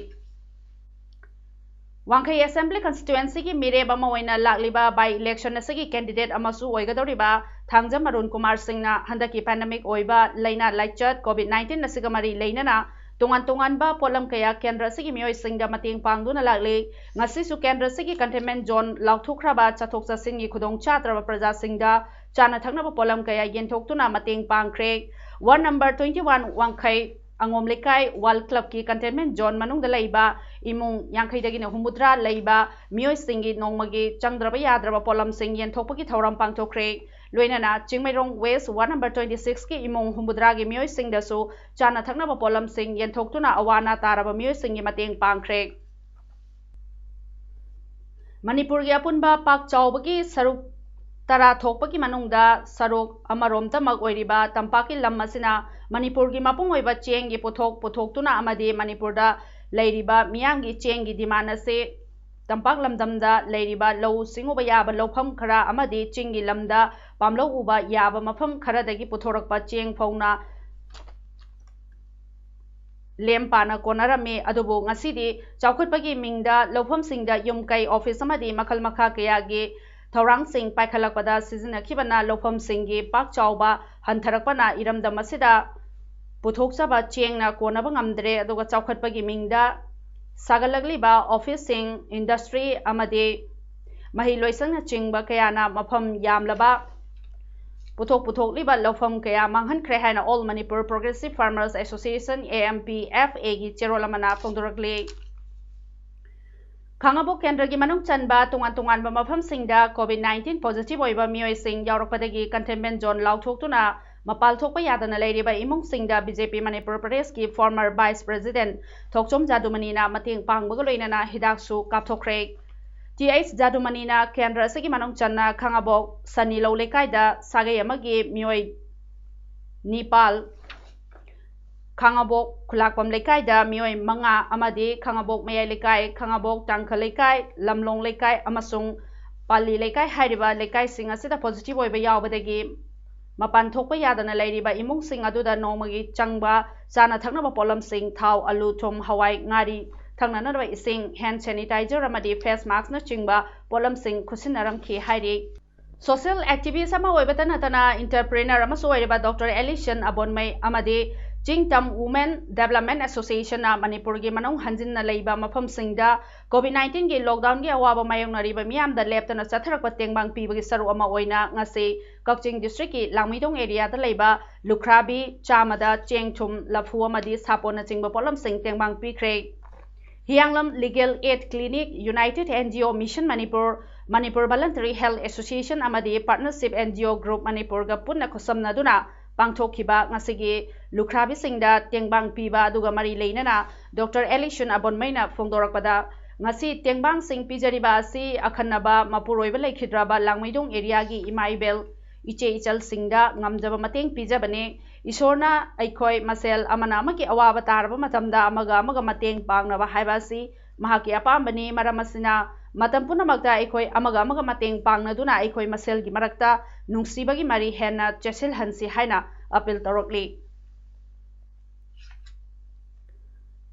ꯋꯥꯡꯈꯩ Assembly Constituencyꯒꯤ ꯃꯤꯔꯦꯞ ꯑꯃ ꯑꯣꯏꯅ ꯂꯥꯛꯂꯤꯕ by election ꯑꯁꯤꯒꯤ candidate ꯑꯃꯁꯨ ꯑꯣꯏꯒꯗꯧꯔꯤꯕ ꯊꯥꯡꯖꯝ ꯑꯔꯨꯟ ꯀꯨꯃꯥꯔ ꯁꯤꯡꯅ ꯍꯟꯗꯛꯀꯤ pandemic ꯑꯣꯏꯕ ꯂꯥꯏꯅꯥ ꯂꯥꯏꯆꯠ COVID nineteen ꯑꯁꯤꯒ ꯃꯔꯤ ꯂꯩꯅꯅ ꯇꯣꯉꯥꯟ ꯇꯣꯉꯥꯟꯕ ꯄꯣꯠꯂꯝ ꯀꯌꯥ ꯀꯦꯟꯗ꯭ꯔ ꯑꯁꯤꯒꯤ ꯃꯤꯑꯣꯏꯁꯤꯡꯗ ꯃꯇꯦꯡ ꯄꯥꯡꯗꯨꯅ ꯂꯥꯛꯂꯤ꯫ ꯉꯁꯤꯁꯨ ꯀꯦꯟꯗ꯭ꯔ ꯑꯁꯤꯒꯤ containment zone ꯂꯥꯎꯊꯣꯛꯈ꯭ꯔꯕ ꯆꯠꯊꯣꯛ ꯆꯠꯁꯤꯟꯒꯤ ꯈꯨꯗꯣꯡ ꯆꯥꯗ꯭ꯔꯕ ꯄ꯭ꯔꯖꯥꯁꯤꯡꯗ ꯆꯥꯅ ꯊꯛꯅꯕ ꯄꯣꯠꯂꯝ ꯀꯌꯥ ꯌꯦꯟꯊꯣꯛꯇꯨꯅ ꯃꯇꯦꯡ ꯄꯥꯡꯈ꯭ꯔꯦ꯫ Ward number twenty one ꯋꯥꯡꯈꯩ ꯑꯉꯣꯝ ꯂꯩꯀꯥꯏ World Clubꯀꯤ containment zone ꯃꯅꯨꯡꯗ ꯂꯩꯕ ꯏꯃꯨꯡ ꯌꯥꯡꯈꯩꯗꯒꯤꯅ ꯍꯨꯝꯐꯨꯇꯔꯥ ꯂꯩꯕ ꯃꯤꯑꯣꯏꯁꯤꯡꯒꯤ ꯅꯣꯡꯃꯒꯤ ꯆꯪꯗ꯭ꯔꯕ ꯌꯥꯗ꯭ꯔꯕ ꯄꯣꯠꯂꯝꯁꯤꯡ ꯌꯦꯟꯊꯣꯛꯄꯒꯤ ꯊꯧꯔꯝ ꯄꯥꯡꯊꯣꯛꯈ꯭ꯔꯦ꯫ ꯂꯣꯏꯅꯅ Chingmeirong West Ward number twenty sixꯀꯤ ꯏꯃꯨꯡ ꯍꯨꯝꯐꯨꯇꯔꯥꯒꯤ ꯃꯤꯑꯣꯏꯁꯤꯡꯗꯁꯨ ꯆꯥꯅ ꯊꯛꯅꯕ ꯄꯣꯠꯂꯝꯁꯤꯡ ꯌꯦꯟꯊꯣꯛꯇꯨꯅ ꯑꯋꯥ ꯑꯅꯥ ꯇꯥꯔꯕ ꯃꯤꯑꯣꯏꯁꯤꯡꯒꯤ ꯃꯇꯦꯡ ꯄꯥꯡꯈ꯭ꯔꯦ꯫ ꯃꯅꯤꯄꯨꯔꯒꯤ ꯑꯄꯨꯟꯕ ꯄꯥꯛ ꯆꯥꯎꯕꯒꯤ ꯁꯔꯨꯛ ꯇꯔꯥ ꯊꯣꯛꯄꯒꯤ ꯃꯅꯨꯡꯗ ꯁꯔꯨꯛ ꯑꯃꯔꯣꯝꯇꯃꯛ ꯑꯣꯏꯔꯤꯕ ꯇꯝꯄꯥꯛꯀꯤ ꯂꯝ ꯑꯁꯤꯅ ꯃꯅꯤꯄꯨꯔꯒꯤ ꯃꯄꯨꯡ ꯑꯣꯏꯕ ꯆꯦꯡꯒꯤ ꯄꯣꯠꯊꯣꯛ ꯄꯨꯊꯣꯛꯇꯨꯅ ꯑꯃꯗꯤ ꯃꯅꯤꯄꯨꯔꯗ ꯂꯩꯔꯤꯕ ꯃꯤꯌꯥꯝꯒꯤ ꯆꯦꯡꯒꯤ demand ꯑꯁꯤ ꯇꯝꯄꯥꯛ ꯂꯝꯗꯝꯗ ꯂꯩꯔꯤꯕ ꯂꯧꯎ ꯁꯤꯡꯎꯕ ꯌꯥꯕ ꯂꯧꯐꯝ ꯈꯔ ꯑꯃꯗꯤ ꯆꯤꯡꯒꯤ ꯂꯝꯗ ꯄꯥꯝꯂꯧ ꯎꯕ ꯌꯥꯕ ꯃꯐꯝ ꯈꯔꯗꯒꯤ ꯄꯨꯊꯣꯔꯛꯄ ꯆꯦꯡ ꯐꯥꯎꯅ ꯂꯦꯝ ꯄꯥꯅ ꯀꯣꯟꯅꯔꯝꯃꯤ꯫ ꯑꯗꯨꯕꯨ ꯉꯁꯤꯗꯤ ꯆꯥꯎꯈꯠꯄꯒꯤ ꯃꯤꯡꯗ ꯂꯧꯐꯝꯁꯤꯡꯗ ꯌꯨꯝ ꯀꯩ, office ꯑꯃꯗꯤ ꯃꯈꯜ ꯃꯈꯥ ꯀꯌꯥꯒꯤ ꯊꯧꯔꯥꯡꯁꯤꯡ ꯄꯥꯏꯈꯠꯂꯛꯄꯗ ꯁꯤꯖꯤꯟꯅꯈꯤꯕꯅ ꯂꯧꯐꯝꯁꯤꯡꯒꯤ ꯄꯥꯛ ꯆꯥꯎꯕ ꯍꯟꯊꯔꯛꯄꯅ ꯏꯔꯝꯗꯝ ꯑꯁꯤꯗ ꯄꯨꯊꯣꯛꯆꯕ ꯆꯦꯡꯅ ꯀꯣꯟꯅꯕ ꯉꯝꯗ꯭ꯔꯦ꯫ ꯑꯗꯨꯒ ꯆꯥꯎꯈꯠꯄꯒꯤ ꯃꯤꯡꯗ ꯁꯥꯒꯠꯂꯛꯂꯤꯕ officeꯁꯤꯡ, industry ꯑꯃꯗꯤ ꯃꯍꯩ ꯂꯣꯏꯁꯪꯅꯆꯤꯡꯕ ꯀꯌꯥꯅ ꯃꯐꯝ ꯌꯥꯝꯂꯕ ꯄꯨꯊꯣꯛ ꯄꯨꯊꯣꯛꯂꯤꯕ ꯂꯧꯐꯝ ꯀꯌꯥ ꯃꯥꯡꯍꯟꯈ꯭ꯔꯦ ꯍꯥꯏꯅ All Manipur Progressive Farmers Association, A M P F Aꯒꯤ ꯆꯦꯔꯣꯜ ꯑꯃꯅ ꯐꯣꯡꯗꯣꯔꯛꯂꯤ꯫ ꯈꯥꯉꯕꯣꯛ ꯀꯦꯟꯗ꯭ꯔꯒꯤ ꯃꯅꯨꯡ ꯆꯟꯕ ꯇꯣꯉꯥꯟ ꯇꯣꯉꯥꯟꯕ ꯃꯐꯝꯁꯤꯡꯗ COVID nineteen positive ꯑꯣꯏꯕ ꯃꯤꯑꯣꯏꯁꯤꯡ ꯌꯥꯎꯔꯛꯄꯗꯒꯤ containment zone ꯂꯥꯎꯊꯣꯛꯇꯨꯅ ꯃꯄꯥꯜ ꯊꯣꯛꯄ ꯌꯥꯗꯅ ꯂꯩꯔꯤꯕ ꯏꯃꯨꯡꯁꯤꯡꯗ B J P Manipur Pradesh ꯀꯤ former vice president ꯊꯣꯛꯆꯣꯝ ꯖꯥꯗꯨꯃꯅꯤꯅ ꯃꯇꯦꯡ ꯄꯥꯡꯕꯒ ꯂꯣꯏꯅꯅ ꯍꯤꯗꯥꯛꯁꯨ ꯀꯥꯞꯊꯣꯛꯈ꯭ꯔꯦ꯫ T H ꯖꯥꯗꯨꯃꯅꯤꯅ ꯀꯦꯟꯗ꯭ꯔ ꯑꯁꯤꯒꯤ ꯃꯅꯨꯡ ꯆꯟꯅ ꯈꯥꯉꯕꯣꯛ ꯁꯅꯤꯂꯧ ꯂꯩꯀꯥꯏꯗ ꯁꯥꯒꯩ ꯑꯃꯒꯤ ꯃꯤꯑꯣꯏ ꯅꯤꯄꯥꯜ, ꯈꯥꯉꯕꯣꯛ ꯈꯨꯂꯥꯛꯄꯝ ꯂꯩꯀꯥꯏꯗ ꯃꯤꯑꯣꯏ ꯃꯉꯥ ꯑꯃꯗꯤ ꯈꯥꯉꯕꯣꯛ ꯃꯌꯥꯏ ꯂꯩꯀꯥꯏ, ꯈꯥꯉꯕꯣꯛ ꯇꯥꯡꯈ ꯂꯩꯀꯥꯏ, ꯂꯝꯂꯣꯡ ꯂꯩꯀꯥꯏ ꯑꯃꯁꯨꯡ ꯄꯥꯂꯤ ꯂꯩꯀꯥꯏ ꯍꯥꯏꯔꯤꯕ ꯂꯩꯀꯥꯏꯁꯤꯡ ꯑꯁꯤꯗ positive ꯑꯣꯏꯕ ꯌꯥꯎꯕꯗꯒꯤ ꯃꯄꯥꯟ ꯊꯣꯛꯄ ꯌꯥꯗꯅ ꯂꯩꯔꯤꯕ ꯏꯃꯨꯡꯁꯤꯡ ꯑꯗꯨꯗ ꯅꯣꯡꯃꯒꯤ ꯆꯪꯕ ꯆꯥꯅ ꯊꯛꯅꯕ ꯄꯣꯠꯂꯝꯁꯤꯡ, ꯊꯥꯎ, ꯑꯂꯨ, ꯊꯨꯝ, ꯍꯋꯥꯏ, ꯉꯥꯔꯤ, ꯊꯛꯅꯅꯕ ꯏꯁꯤꯡ, hand sanitizer ꯑꯃꯗꯤ face maskꯅꯆꯤꯡꯕ ꯄꯣꯠꯂꯝꯁꯤꯡ ꯈꯨꯠꯁꯤꯟꯅꯔꯝꯈꯤ ꯍꯥꯏꯔꯤ꯫ Social activist ꯑꯃ ꯑꯣꯏꯕꯇ ꯅꯠꯇꯅ entrepreneur ꯑꯃꯁꯨ ꯑꯣꯏꯔꯤꯕ Doctor Alison ꯑꯕꯣꯟꯃꯩ ꯑꯃꯗꯤ ꯆꯤꯡꯇꯝ Women Development Associationꯅ ꯃꯅꯤꯄꯨꯔꯒꯤ ꯃꯅꯨꯡ ꯍꯟꯖꯤꯟꯅ ꯂꯩꯕ ꯃꯐꯝꯁꯤꯡꯗ COVID nineteenꯒꯤ lockdownꯒꯤ ꯑꯋꯥꯕ ꯃꯥꯌꯣꯛꯅꯔꯤꯕ ꯃꯤꯌꯥꯝꯗ ꯂꯦꯞꯇꯅ ꯆꯠꯊꯔꯛꯄ ꯇꯦꯡꯕꯥꯡ ꯄꯤꯕꯒꯤ ꯁꯔꯨꯛ ꯑꯃ ꯑꯣꯏꯅ ꯉꯁꯤ ꯀꯛꯆꯤꯡ districtꯀꯤ ꯂꯥꯡꯃꯩꯗꯣꯡ areaꯗ ꯂꯩꯕ ꯂꯨꯈ꯭ꯔꯥꯕꯤ ꯆꯥꯝꯃꯗ ꯆꯦꯡ, ꯊꯨꯝ, ꯂꯐꯨ ꯑꯃꯗꯤ ꯁꯥꯄꯣꯟꯅꯆꯤꯡꯕ ꯄꯣꯠꯂꯝꯁꯤꯡ ꯇꯦꯡꯕꯥꯡ ꯄꯤꯈ꯭ꯔꯦ꯫ ꯍꯤꯌꯥꯡꯂꯝ Legal Aid Clinic, United N G O Mission Manipur, Manipur Voluntary Health Association ꯑꯃꯗꯤ Partnership N G O Group ꯃꯅꯤꯄꯨꯔꯒ ꯄꯨꯟꯅ ꯈꯨꯠꯁꯝꯅꯗꯨꯅ ꯄꯥꯡꯊꯣꯛꯈꯤꯕ ꯉꯁꯤꯒꯤ ꯂꯨꯈ꯭ꯔꯥꯕꯤꯁꯤꯡꯗ ꯇꯦꯡꯕꯥꯡ ꯄꯤꯕ ꯑꯗꯨꯒ ꯃꯔꯤ ꯂꯩꯅꯅ Doctor Alison ꯑꯕꯣꯟꯃꯩꯅ ꯐꯣꯡꯗꯣꯔꯛꯄꯗ, ꯉꯁꯤ ꯇꯦꯡꯕꯥꯡꯁꯤꯡ ꯄꯤꯖꯔꯤꯕ ꯑꯁꯤ ꯑꯈꯟꯅꯕ ꯃꯄꯨꯔꯣꯏꯕ ꯂꯩꯈꯤꯗ꯭ꯔꯕ ꯂꯥꯡꯃꯩꯗꯣꯡ ꯑꯦꯔꯤꯌꯥꯒꯤ ꯏꯃꯥ ꯏꯕꯦꯜ, ꯏꯆꯦ ꯏꯆꯜꯁꯤꯡꯗ ꯉꯝꯖꯕ ꯃꯇꯦꯡ ꯄꯤꯖꯕꯅꯤ꯫ ꯏꯁꯣꯔꯅ ꯑꯩꯈꯣꯏ ꯃꯁꯦꯜ ꯑꯃꯅ ꯑꯃꯒꯤ ꯑꯋꯥꯕ ꯇꯥꯔꯕ ꯃꯇꯝꯗ ꯑꯃꯒ ꯑꯃꯒ ꯃꯇꯦꯡ ꯄꯥꯡꯅꯕ ꯍꯥꯏꯕ ꯑꯁꯤ ꯃꯍꯥꯛꯀꯤ ꯑꯄꯥꯝꯕꯅꯤ꯫ ꯃꯔꯝ ꯑꯁꯤꯅ ꯃꯇꯝ ꯄꯨꯝꯅꯃꯛꯇ ꯑꯩꯈꯣꯏ ꯑꯃꯒ ꯑꯃꯒ ꯃꯇꯦꯡ ꯄꯥꯡꯅꯗꯨꯅ ꯑꯩꯈꯣꯏ ꯃꯁꯦꯜꯒꯤ ꯃꯔꯛꯇ ꯅꯨꯡꯁꯤꯕꯒꯤ ꯃꯔꯤ ꯍꯦꯟꯅ ꯆꯦꯠꯁꯤꯜꯍꯟꯁꯤ ꯍꯥꯏꯅ ꯑꯄꯤꯜ ꯇꯧꯔꯛꯂꯤ꯫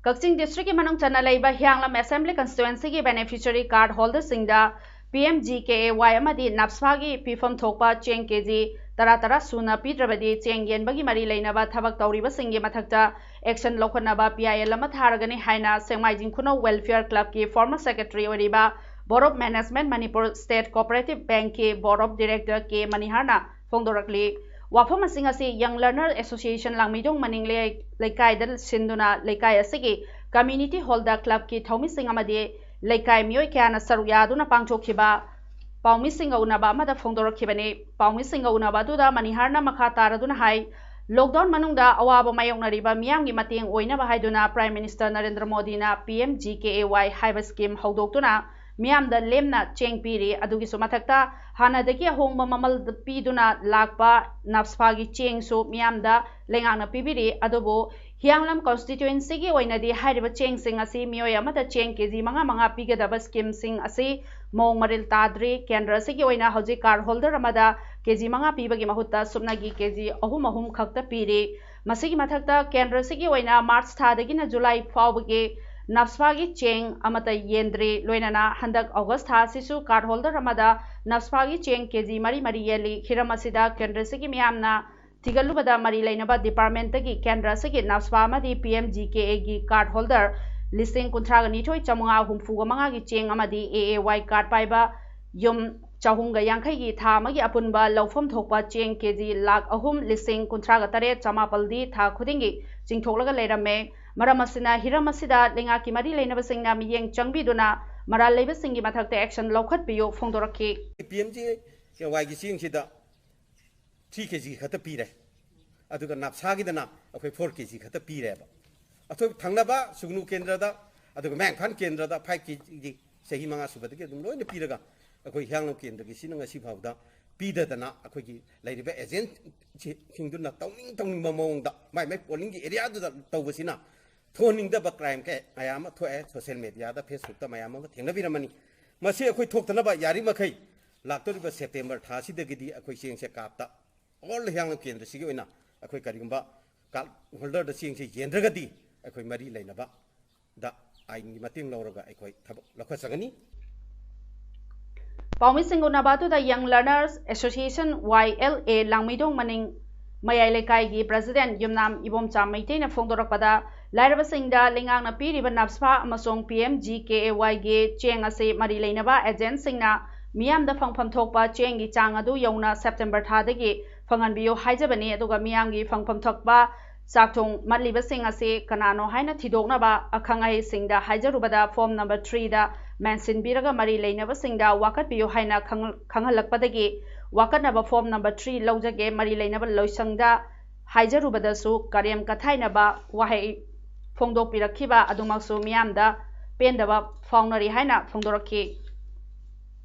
ꯀꯛꯆꯤꯡ ꯗꯤꯁꯇ꯭ꯔꯤꯛꯀꯤ ꯃꯅꯨꯡ ꯆꯟꯅ ꯂꯩꯕ ꯍꯤꯌꯥꯡꯂꯝ ꯑꯦꯁꯦꯝꯕ꯭ꯂꯤ ꯀꯟꯁꯇꯤꯇ꯭ꯋꯦꯟꯁꯤꯒꯤ ꯕꯦꯅꯤꯐꯤꯁꯤꯌꯔꯤ ꯀꯥꯔꯗ ꯍꯣꯜꯗꯔꯁꯤꯡꯗ P M G K A Y ꯑꯃꯗꯤ ꯅꯥꯞꯁꯐꯥꯒꯤ ꯄꯤꯐꯝ ꯊꯣꯛꯄ ꯆꯦꯡ ꯀꯦ ꯖꯤ ꯇꯔꯥ ꯇꯔꯥ ꯁꯨꯅ ꯄꯤꯗ꯭ꯔꯕꯗꯤ ꯆꯦꯡ ꯌꯦꯟꯕꯒꯤ ꯃꯔꯤ ꯂꯩꯅꯕ ꯊꯕꯛ ꯇꯧꯔꯤꯕꯁꯤꯡꯒꯤ ꯃꯊꯛꯇ ꯑꯦꯛꯁꯟ ꯂꯧꯈꯠꯅꯕ ꯄꯤ ꯑꯥꯏ ꯑꯦꯜ ꯑꯃ ꯊꯥꯔꯒꯅꯤ ꯍꯥꯏꯅ ꯁꯦꯡꯃꯥꯏꯖꯤꯡ ꯈꯨꯅꯧ ꯋꯦꯜꯐꯤꯌꯔ ꯀ꯭ꯂꯕꯀꯤ ꯐꯣꯔꯃꯔ ꯁꯦꯀ꯭ꯔꯦꯇꯔꯤ ꯑꯣꯏꯔꯤꯕ ꯕꯣꯔꯣꯞ ꯃꯦꯅꯦꯖꯃꯦꯟꯠ ꯃꯅꯤꯄꯨꯔ ꯁ꯭ꯇꯦꯠ ꯀꯣꯑꯣꯄꯔꯦꯇꯤꯚ ꯕꯦꯡꯛꯀꯤ ꯕꯣꯔꯣꯞ ꯗꯤꯔꯦꯛꯇꯔ ꯀꯦ ꯃꯅꯤꯍꯥꯔꯅ ꯐꯣꯡꯗꯣꯔꯛꯂꯤ꯫ ꯋꯥꯐꯝꯁꯤꯡ ꯑꯁꯤ ꯌꯪ ꯂꯔꯅꯔ ꯑꯦꯁꯣꯁꯤꯌꯦꯁꯟ ꯂꯥꯡꯃꯩꯗꯣꯡ ꯃꯅꯤꯡ ꯂꯩ-, ꯂꯩꯀꯥꯏꯗ ꯁꯤꯟꯗꯨꯅ ꯂꯩꯀꯥꯏ ꯑꯁꯤꯒꯤ ꯀꯝꯃ꯭ꯌꯨꯅꯤꯇꯤ ꯍꯣꯜꯗ ꯀ꯭ꯂꯕꯀꯤ ꯊꯧꯃꯤꯁꯤꯡ ꯑꯃꯗꯤ ꯂꯩꯀꯥꯏ ꯃꯤꯑꯣꯏ ꯀꯌꯥꯅ ꯁꯔꯨꯛ ꯌꯥꯗꯨꯅ ꯄꯥꯡꯊꯣꯛꯈꯤꯕ ꯄꯥꯎꯃꯤꯁꯤꯡꯒ ꯎꯅꯕ ꯑꯃꯗ ꯐꯣꯡꯗꯣꯔꯛꯈꯤꯕꯅꯤ꯫ ꯄꯥꯎꯃꯤꯁꯤꯡꯒ ꯎꯅꯕ ꯑꯗꯨꯗ ꯃꯅꯤꯍꯥꯔꯅ ꯃꯈꯥ ꯇꯥꯔꯗꯨꯅ ꯍꯥꯏ, ꯂꯣꯛꯗꯥꯎꯟ ꯃꯅꯨꯡꯗ ꯑꯋꯥꯕ ꯃꯥꯌꯣꯛꯅꯔꯤꯕ ꯃꯤꯌꯥꯝꯒꯤ ꯃꯇꯦꯡ ꯑꯣꯏꯅꯕ ꯍꯥꯏꯗꯨꯅ ꯄ꯭ꯔꯥꯏꯝ ꯃꯤꯅꯤꯁꯇꯔ ꯅꯔꯦꯟꯗ꯭ꯔ ꯃꯣꯗꯤꯅ ꯄꯤ ꯑꯦꯝ ꯖꯤ ꯀꯦ ꯑꯦ ꯋꯥꯏ ꯍꯥꯏꯕ ꯁ꯭ꯀꯤꯝ ꯍꯧꯗꯣꯛꯇꯨꯅ ꯃꯤꯌꯥꯝꯗ ꯂꯦꯝꯅ ꯆꯦꯡ ꯄꯤꯔꯤ꯫ ꯑꯗꯨꯒꯤꯁꯨ ꯃꯊꯛꯇ ꯍꯥꯟꯅꯗꯒꯤ ꯑꯍꯣꯡꯕ ꯃꯃꯜ ꯄꯤꯗꯨꯅ ꯂꯥꯛꯄ ꯅꯥꯞꯁꯐꯥꯒꯤ ꯆꯦꯡꯁꯨ ꯃꯤꯌꯥꯝꯗ ꯂꯩꯉꯥꯛꯅ ꯄꯤꯕꯤꯔꯤ꯫ ꯑꯗꯨꯕꯨ ꯍꯤꯌꯥꯡꯂꯝ ꯀꯟꯁꯇꯤꯇ꯭ꯋꯦꯟꯁꯤꯒꯤ ꯑꯣꯏꯅꯗꯤ ꯍꯥꯏꯔꯤꯕ ꯆꯦꯡꯁꯤꯡ ꯑꯁꯤ ꯃꯤꯑꯣꯏ ꯑꯃꯗ ꯆꯦꯡ ꯀꯦ ꯖꯤ ꯃꯉꯥ ꯃꯉꯥ ꯄꯤꯒꯗꯕ ꯁ꯭ꯀꯤꯝꯁꯤꯡ ꯑꯁꯤ ꯃꯑꯣꯡ ꯃꯔꯤꯜ ꯇꯥꯗ꯭ꯔꯤ꯫ ꯀꯦꯟꯗ꯭ꯔ ꯑꯁꯤꯒꯤ ꯑꯣꯏꯅ ꯍꯧꯖꯤꯛ ꯀꯥꯔꯗ ꯍꯣꯜꯗꯔ ꯑꯃꯗ ꯀꯦ ꯖꯤ ꯃꯉꯥ ꯄꯤꯕꯒꯤ ꯃꯍꯨꯠꯇ ꯁꯨꯞꯅꯒꯤ ꯀꯦ ꯖꯤ ꯑꯍꯨꯝ ꯑꯍꯨꯝ ꯈꯛꯇ ꯄꯤꯔꯤ꯫ ꯃꯁꯤꯒꯤ ꯃꯊꯛꯇ ꯀꯦꯟꯗ꯭ꯔ ꯑꯁꯤꯒꯤ ꯑꯣꯏꯅ ꯃꯥꯔꯆ ꯊꯥꯗꯒꯤꯅ ꯖꯨꯂꯥꯏ ꯐꯥꯎꯕꯒꯤ ꯅꯥꯞꯁꯐꯥꯒꯤ ꯆꯦꯡ ꯑꯃꯠꯇ ꯌꯦꯟꯗ꯭ꯔꯤ꯫ ꯂꯣꯏꯅꯅ ꯍꯟꯗꯛ ꯑꯣꯒꯁ ꯊꯥ ꯑꯁꯤꯁꯨ ꯀꯥꯔꯗ ꯍꯣꯜꯗꯔ ꯑꯃꯗ ꯅꯥꯞꯁꯐꯥꯒꯤ ꯆꯦꯡ ꯀꯦ ꯖꯤ ꯃꯔꯤ ꯃꯔꯤ ꯌꯦꯜꯂꯤ꯫ ꯍꯤꯔꯝ ꯑꯁꯤꯗ ꯀꯦꯟꯗ꯭ꯔ ꯑꯁꯤꯒꯤ ꯃꯤꯌꯥꯝꯅ ꯊꯤꯒꯠꯂꯨꯕꯗ ꯃꯔꯤ ꯂꯩꯅꯕ ꯗꯤꯄꯥꯔꯠꯃꯦꯟꯠꯇꯒꯤ ꯀꯦꯟꯗ꯭ꯔ ꯑꯁꯤꯒꯤ ꯅꯥꯞꯁꯐꯥ ꯑꯃꯗꯤ ꯄꯤ ꯑꯦꯝ ꯖꯤ ꯀꯦ ꯑꯦꯒꯤ ꯀꯥꯔꯗ ꯍꯣꯜꯗꯔ ꯂꯤꯁꯤꯡ ꯀꯨꯟꯊ꯭ꯔꯥꯒ ꯅꯤꯊꯣꯏ ꯆꯥꯃꯉꯥ ꯍꯨꯝꯐꯨꯒ ꯃꯉꯥꯒꯤ ꯆꯦꯡ ꯑꯃꯗꯤ ꯑꯦ ꯑꯦ ꯋꯥꯏ ꯀꯥꯔꯗ ꯄꯥꯏꯕ ꯌꯨꯝ ꯆꯍꯨꯝꯒ ꯌꯥꯡꯈꯩꯒꯤ ꯊꯥ ꯑꯃꯒꯤ ꯑꯄꯨꯟꯕ ꯂꯧꯐꯝ ꯊꯣꯛꯄ ꯆꯦꯡ ꯀꯦ ꯖꯤ ꯂꯥꯈ ꯑꯍꯨꯝ ꯂꯤꯁꯤꯡ ꯀꯨꯟꯊ꯭ꯔꯥꯒ ꯇꯔꯦꯠ ꯆꯃꯥꯄꯜꯗꯤ ꯊꯥ ꯈꯨꯗꯤꯡꯒꯤ ꯆꯤꯡꯊꯣꯛꯂꯒ ꯂꯩꯔꯝꯃꯦ꯫ ꯃꯔꯝ ꯑꯁꯤꯅ ꯍꯤꯔꯝ ꯑꯁꯤꯗ ꯂꯩꯉꯥꯛꯀꯤ ꯃꯔꯤ ꯂꯩꯅꯕꯁꯤꯡꯅ ꯃꯤꯠꯌꯦꯡ ꯆꯪꯕꯤꯗꯨꯅ ꯃꯔꯥꯜ ꯂꯩꯕꯁꯤꯡꯒꯤ ꯃꯊꯛꯇ ꯑꯦꯛꯁꯟ ꯂꯧꯈꯠꯄꯤꯌꯨ ꯐꯣꯡꯗꯣꯔꯛꯈꯤ꯫ ꯄꯤ ꯑꯦꯝ ꯖꯤ ꯀꯦ ꯋꯥꯏꯒꯤ ꯆꯦꯡꯁꯤꯗ ꯊ꯭ꯔꯤ ꯀꯦ ꯖꯤ ꯈꯛꯇ ꯄꯤꯔꯦ, ꯑꯗꯨꯒ ꯅꯥꯞꯁꯥꯒꯤꯗꯅ ꯑꯩꯈꯣꯏ ꯐꯣꯔ ꯀꯦ ꯖꯤ ꯈꯛꯇ ꯄꯤꯔꯦꯕ꯫ ꯑꯩꯈꯣꯏ ꯊꯪꯅꯕ ꯁꯨꯒꯅꯨ ꯀꯦꯟꯗ꯭ꯔꯗ ꯑꯗꯨꯒ ꯃꯌꯥꯡ ꯏꯝꯐꯥꯜ ꯀꯦꯟꯗ꯭ꯔꯗ ꯐꯥꯏꯚ ꯀꯦ ꯖꯤꯒꯤ ꯆꯍꯤ ꯃꯉꯥ ꯁꯨꯕꯗꯒꯤ ꯑꯗꯨꯝ ꯂꯣꯏꯅ ꯄꯤꯔꯒ ꯑꯩꯈꯣꯏ ꯍꯤꯌꯥꯡꯂꯝ ꯀꯦꯟꯗ꯭ꯔꯒꯤꯁꯤꯅ ꯉꯁꯤ ꯐꯥꯎꯕꯗ ꯄꯤꯗꯗꯅ ꯑꯩꯈꯣꯏꯒꯤ ꯂꯩꯔꯤꯕ ꯑꯦꯖꯦꯟꯁꯤꯡꯗꯨꯅ ꯇꯧꯅꯤꯡ ꯇꯧꯅꯤꯡꯕ ꯃꯑꯣꯡꯗ ꯃꯥꯏ ꯃꯥꯏ ꯄꯣꯂꯤꯡꯒꯤ ꯑꯦꯔꯤꯌꯥꯗꯨꯗ ꯇꯧꯕꯁꯤꯅ ꯊꯣꯛꯍꯟꯅꯤꯡꯗꯕ ꯀ꯭ꯔꯥꯏꯝ ꯀꯌꯥ ꯑꯃ ꯊꯣꯛꯑꯦ꯫ ꯁꯣꯁꯤꯌꯦꯜ ꯃꯦꯗꯤꯌꯥꯗ, ꯐꯦꯁꯕꯨꯛꯇ ꯃꯌꯥꯝ ꯑꯃ ꯊꯦꯡꯅꯕꯤꯔꯝꯃꯅꯤ꯫ ꯃꯁꯤ ꯑꯩꯈꯣꯏ ꯊꯣꯛꯇꯅꯕ ꯌꯥꯔꯤꯃꯈꯩ ꯂꯥꯛꯇꯧꯔꯤꯕ ꯁꯦꯞꯇꯦꯝꯕꯔ ꯊꯥꯁꯤꯗꯒꯤꯗꯤ ꯑꯩꯈꯣꯏ ꯆꯦꯡꯁꯦ ꯀꯥꯔꯠꯇ ꯑꯣꯜ ꯍꯤꯌꯥꯡꯂꯝ ꯀꯦꯟꯗ꯭ꯔꯁꯤꯒꯤ ꯑꯣꯏꯅ ꯑꯩꯈꯣꯏ ꯀꯔꯤꯒꯨꯝꯕ ꯀꯥꯔꯠ ꯍꯣꯜꯗꯔꯗ ꯆꯦꯡꯁꯦ ꯌꯦꯟꯗ꯭ꯔꯒꯗꯤ ꯑꯩꯈꯣꯏ ꯃꯔꯤ ꯂꯩꯅꯕ ꯗ ꯑꯥꯏꯟꯒꯤ ꯃꯇꯦꯡ ꯂꯧꯔꯒ ꯑꯩꯈꯣꯏ ꯊꯕꯛ ꯂꯧꯈꯠꯆꯒꯅꯤ꯫ ꯄꯥꯎꯃꯤꯁꯤꯡ ꯎꯅꯕ ꯑꯗꯨꯗ Young Learners Association, Y L A, Langmeidong ꯃꯅꯤꯡ ꯃꯌꯥꯏ ꯂꯩꯀꯥꯏꯒꯤ ꯄ꯭ꯔꯁꯤꯗꯦꯟꯠ ꯌꯨꯝꯅꯥꯝ ꯏꯕꯣꯝꯆꯥ ꯃꯩꯇꯩꯅ ꯐꯣꯡꯗꯣꯔꯛꯄꯗ, ꯂꯥꯏꯔꯕꯁꯤꯡꯗ ꯂꯩꯉꯥꯛꯅ ꯄꯤꯔꯤꯕ ꯅꯥꯞꯁꯐꯥ ꯑꯃꯁꯨꯡ ꯄꯤ ꯑꯦꯝ ꯖꯤ ꯀꯦ ꯑꯦ ꯋꯥꯏꯒꯤ ꯆꯦꯡ ꯑꯁꯤ ꯃꯔꯤ ꯂꯩꯅꯕ ꯑꯦꯖꯦꯟꯠꯁꯤꯡꯅ ꯃꯤꯌꯥꯝꯗ ꯐꯪꯐꯝ ꯊꯣꯛꯄ ꯆꯦꯡꯒꯤ ꯆꯥꯡ ꯑꯗꯨ ꯌꯧꯅ ꯁꯦꯞꯇꯦꯝꯕꯔ ꯊꯥꯗꯒꯤ ꯐꯪꯍꯟꯕꯤꯌꯨ ꯍꯥꯏꯖꯕꯅꯤ꯫ ꯑꯗꯨꯒ ꯃꯤꯌꯥꯝꯒꯤ ꯐꯪꯐꯝ ꯊꯣꯛꯄ ꯆꯥꯛ ꯊꯣꯡ ꯃꯠꯂꯤꯕꯁꯤꯡ ꯑꯁꯤ ꯀꯅꯥꯅꯣ ꯍꯥꯏꯅ ꯊꯤꯗꯣꯛꯅꯕ ꯑꯈꯪ ꯑꯍꯩꯁꯤꯡꯗ ꯍꯥꯏꯖꯔꯨꯕꯗ, ꯐꯣꯔꯝ ꯅꯝꯕꯔ ꯊ꯭ꯔꯤꯗ ꯃꯦꯟꯁꯤꯟꯕꯤꯔꯒ ꯃꯔꯤ ꯂꯩꯅꯕꯁꯤꯡꯗ ꯋꯥꯀꯠꯄꯤꯌꯨ ꯍꯥꯏꯅ ꯈꯪ-, ꯈꯪꯍꯜꯂꯛꯄꯗꯒꯤ, ꯋꯥꯀꯠꯅꯕ ꯐꯣꯔꯝ ꯅꯝꯕꯔ ꯊ꯭ꯔꯤ ꯂꯧꯖꯒꯦ, ꯃꯔꯤ ꯂꯩꯅꯕ ꯂꯣꯏꯁꯪꯗ ꯍꯥꯏꯖꯔꯨꯕꯗꯁꯨ ꯀꯔꯦꯝ ꯀꯊꯥꯏꯅꯕ ꯋꯥꯍꯩ ꯐꯣꯡꯗꯣꯛꯄꯤꯔꯛꯈꯤꯕ ꯑꯗꯨꯃꯛꯁꯨ ꯃꯤꯌꯥꯝꯗ ꯄꯦꯟꯗꯕ ꯐꯥꯎꯅꯔꯤ ꯍꯥꯏꯅ ꯐꯣꯡꯗꯣꯔꯛꯈꯤ꯫